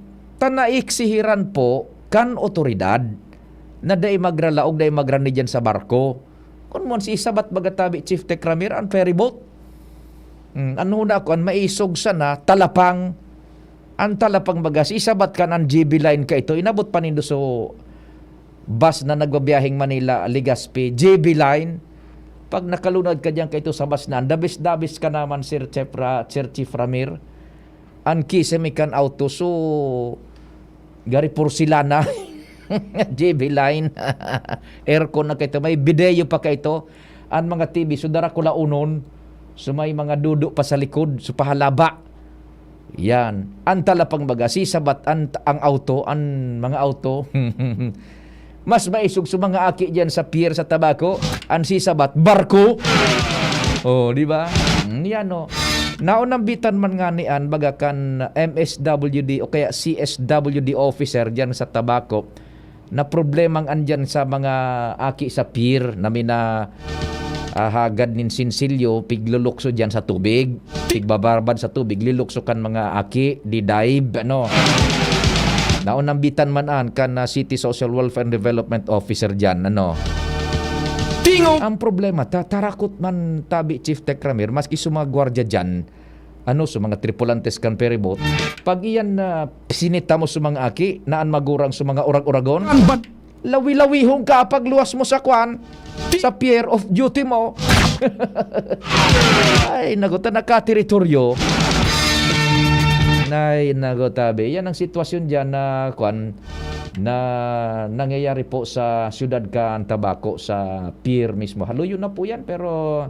Ta naiksihiran po kan otoridad na dai magralaog, dai magrani diyan sa barko. Kun mo si isabat baga tabi, Chief Tekramir, an ferry boat. Hmm, ano na ako, an maisog sana, talapang. An talapang baga, si isabat kan an G B line kaito, inabot pa nindo so bus na nagbabiyaheng Manila, Legazpi, G B line. Pag nakalunad ka diyan kaito sa bus na, an dabis-dabis ka naman, Sir Chief Ra-, Sir Chief Ramir. An kisame kan auto, so, gari porselana. G B line. Aircon na kaito. May bideyo pa kaito. An mga T V, so, dara kulaonon. So, may mga dudo pa sa likod. So, pahalaba. Yan. An talapang baga, si sabat an, ang auto, an mga auto. Mas maisog sa mga aki diyan sa pier sa Tabaco, an sisabat, barko. Oh, di ba? Mm, yan, no. Naunambitan man ngani an baga kan M S W D o kaya C S W D officer diyan sa Tabaco na problemang andyan sa mga aki sa pier na mina-, ah, hagad nin sinsilyo, piglulukso diyan sa tubig. Pigbabarbad sa tubig, lilukso kan mga aki, di dive, ano. Naunambitan man an kan, ah, City Social Welfare and Development Officer diyan, ano. Tingog! Ang problema, ta-, tarakot man tabi, Chief Tekramir, maski sa mga gwardya diyan, ano, sa mga tripulantes kan ferryboat, pag iyan na sinita mo sa mga aki, na an magurang sa mga urag-uragon, Ang ban- lawi-lawihon ka pagluwas mo sa kwan, sa pier of duty mo. Ay, naku, ta nakateritoryo. Ay, naku, tabi. Yan ang sitwasyon diyan na, kwan, na nangyayari po sa siyudad kan Tabaco, sa pier mismo. Haluyo na po yan, pero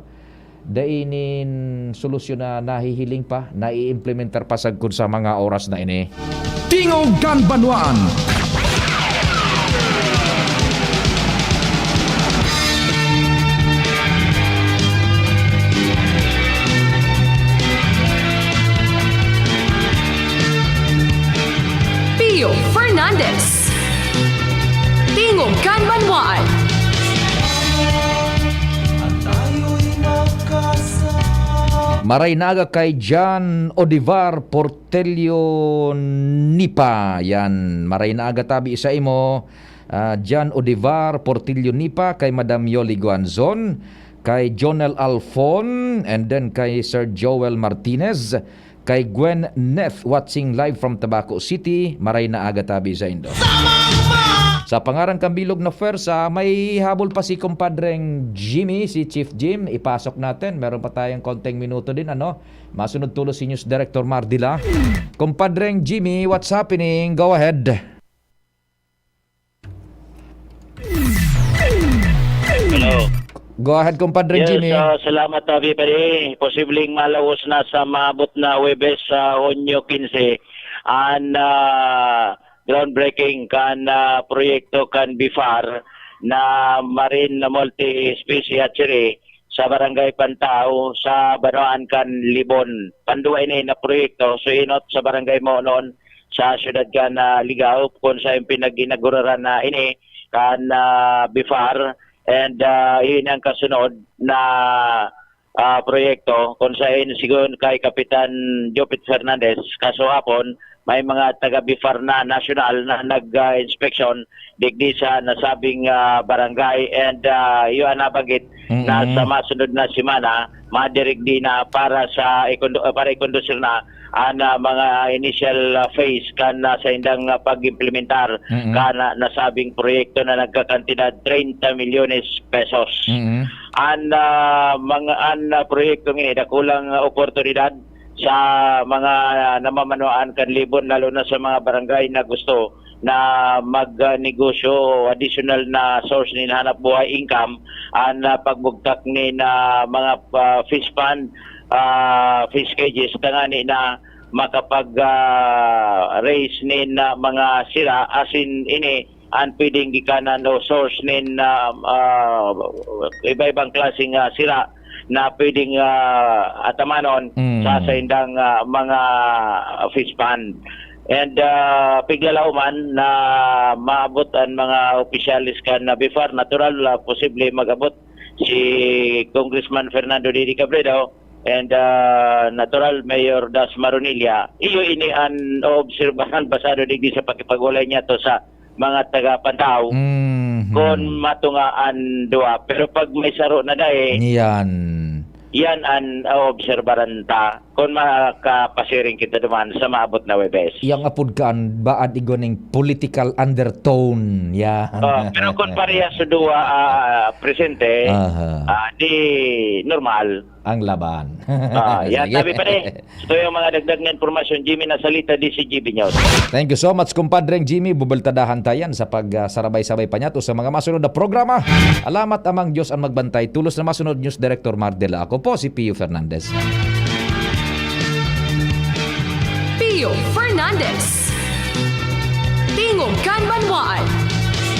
dai nin solusyon na nahihiling pa, naiimplementar pa sagkod sa mga oras na ini. Tingog kan Banwaan. Pio Fernandez. Tingog kan Banwaan. Maray na aga kay John Odivar Portelio Nipa. Yan, maray na aga tabi sa imo, ah, John Odivar Portelio Nipa, kay Madam Yoli Guanzon, kay Jonel Alfon, and then kay Sir Joel Martinez, kay Gwen Neth, watching live from Tabaco City. Maray na aga tabi saindo. Sa pangaran kan bilog na pwersa, may habol pa si Kumpadreng Jimmy, si Chief Jim. Ipasok natin. Meron pa tayong konting minuto din, ano? Masunod tulos si News Director Mardila. Kumpadreng Jimmy, what's happening? Go ahead. Hello. Go ahead, Kumpadre Yes, Jimmy. ah, salamat, Abi Padi. Posibleng malawos na sa maabot na Huwebes, sa Hunyo quince, an, ah, groundbreaking kan, ah, proyekto kan bifar na Marine Multi-Species Hatchery sa Barangay Pantao, sa banwaan kan Libon. Panduwa ini na proyekto, suinot sa Barangay Monon, sa siyudad kan, ah, Ligao, kung sa pinag-inauguraran na ini kan, ah, bifar. And, ah, yun ang kasunod na, ah, proyekto kung saan, sigon kay Kapitan Jopit Fernandez, kaso hapon, may mga taga BIFAR na nasyonal na nag, ah, inspeksyon digdi sa nasabing, ah, barangay. And, ah, yun ang nabanggit na Mm. sa masunod na semana, madirigdi na para sa ikondo-, para ikondusir na an, ah, mga initial, ah, phase kan, ah, saindang, ah, pag-implementar Mm. kan, ah, nasabing proyekto na nagkakantidad treinta milyones pesos. Mm. An, ah, mga, an, ah, proyektong ini dakulang, ah, oportunidad sa mga, ah, namamanuan kan Libon, lalo na sa mga barangay na gusto na mag, ah, negosyo o additional na source nin hanap buhay income, an, ah, pagbugtak nin, ah, mga, ah, fish pond, ah, fish cages, tangani na makapag, ah, raise nin, ah, mga sira, asin ini an pwedeng gikanan o source nin, ah, ah, iba-ibang klaseng, ah, sira na pwedeng, ah, atamanon Mm. sa saindang, ah, mga fish pond. And, ah, piglalauman na maabot an mga opisyales kan BIFAR. Natural, ah, posible mag-abot si Congressman Fernando Didi Cabredo and, ah, natural, Mayor Das Maronilla. Iyo ini an oobserbahan basado digdi sa pakipag-ulay niya to sa mga taga Pantao. Mhm. Kon matunga an duwa. Pero pag may saro na dai, Yan. yan an oobserbaran ta. Kon makapasiring kita duman sa maabot na Huwebes. Yang apod kan baad igwa ning political undertone. Yan. Oh, pero kon parehas sa duwa, ah, presente, Aha. ah, di normal. Ang laban. Ah, yan, Sige. sabi pa rin. Ito yung mga dagdag na impormasyon, Jimmy Nasalita, D C G B News. Thank you so much, kumpadreng Jimmy. Bubultadahan ta yan sa pag, ah, sarabay-sabay pa niya to sa mga masunod na programa. Alamat amang Diyos ang magbantay. Tulos na masunod, News Director Mar de la. Ako po si Pio Fernandez. Pio Fernandez. Tingog kan banwaan.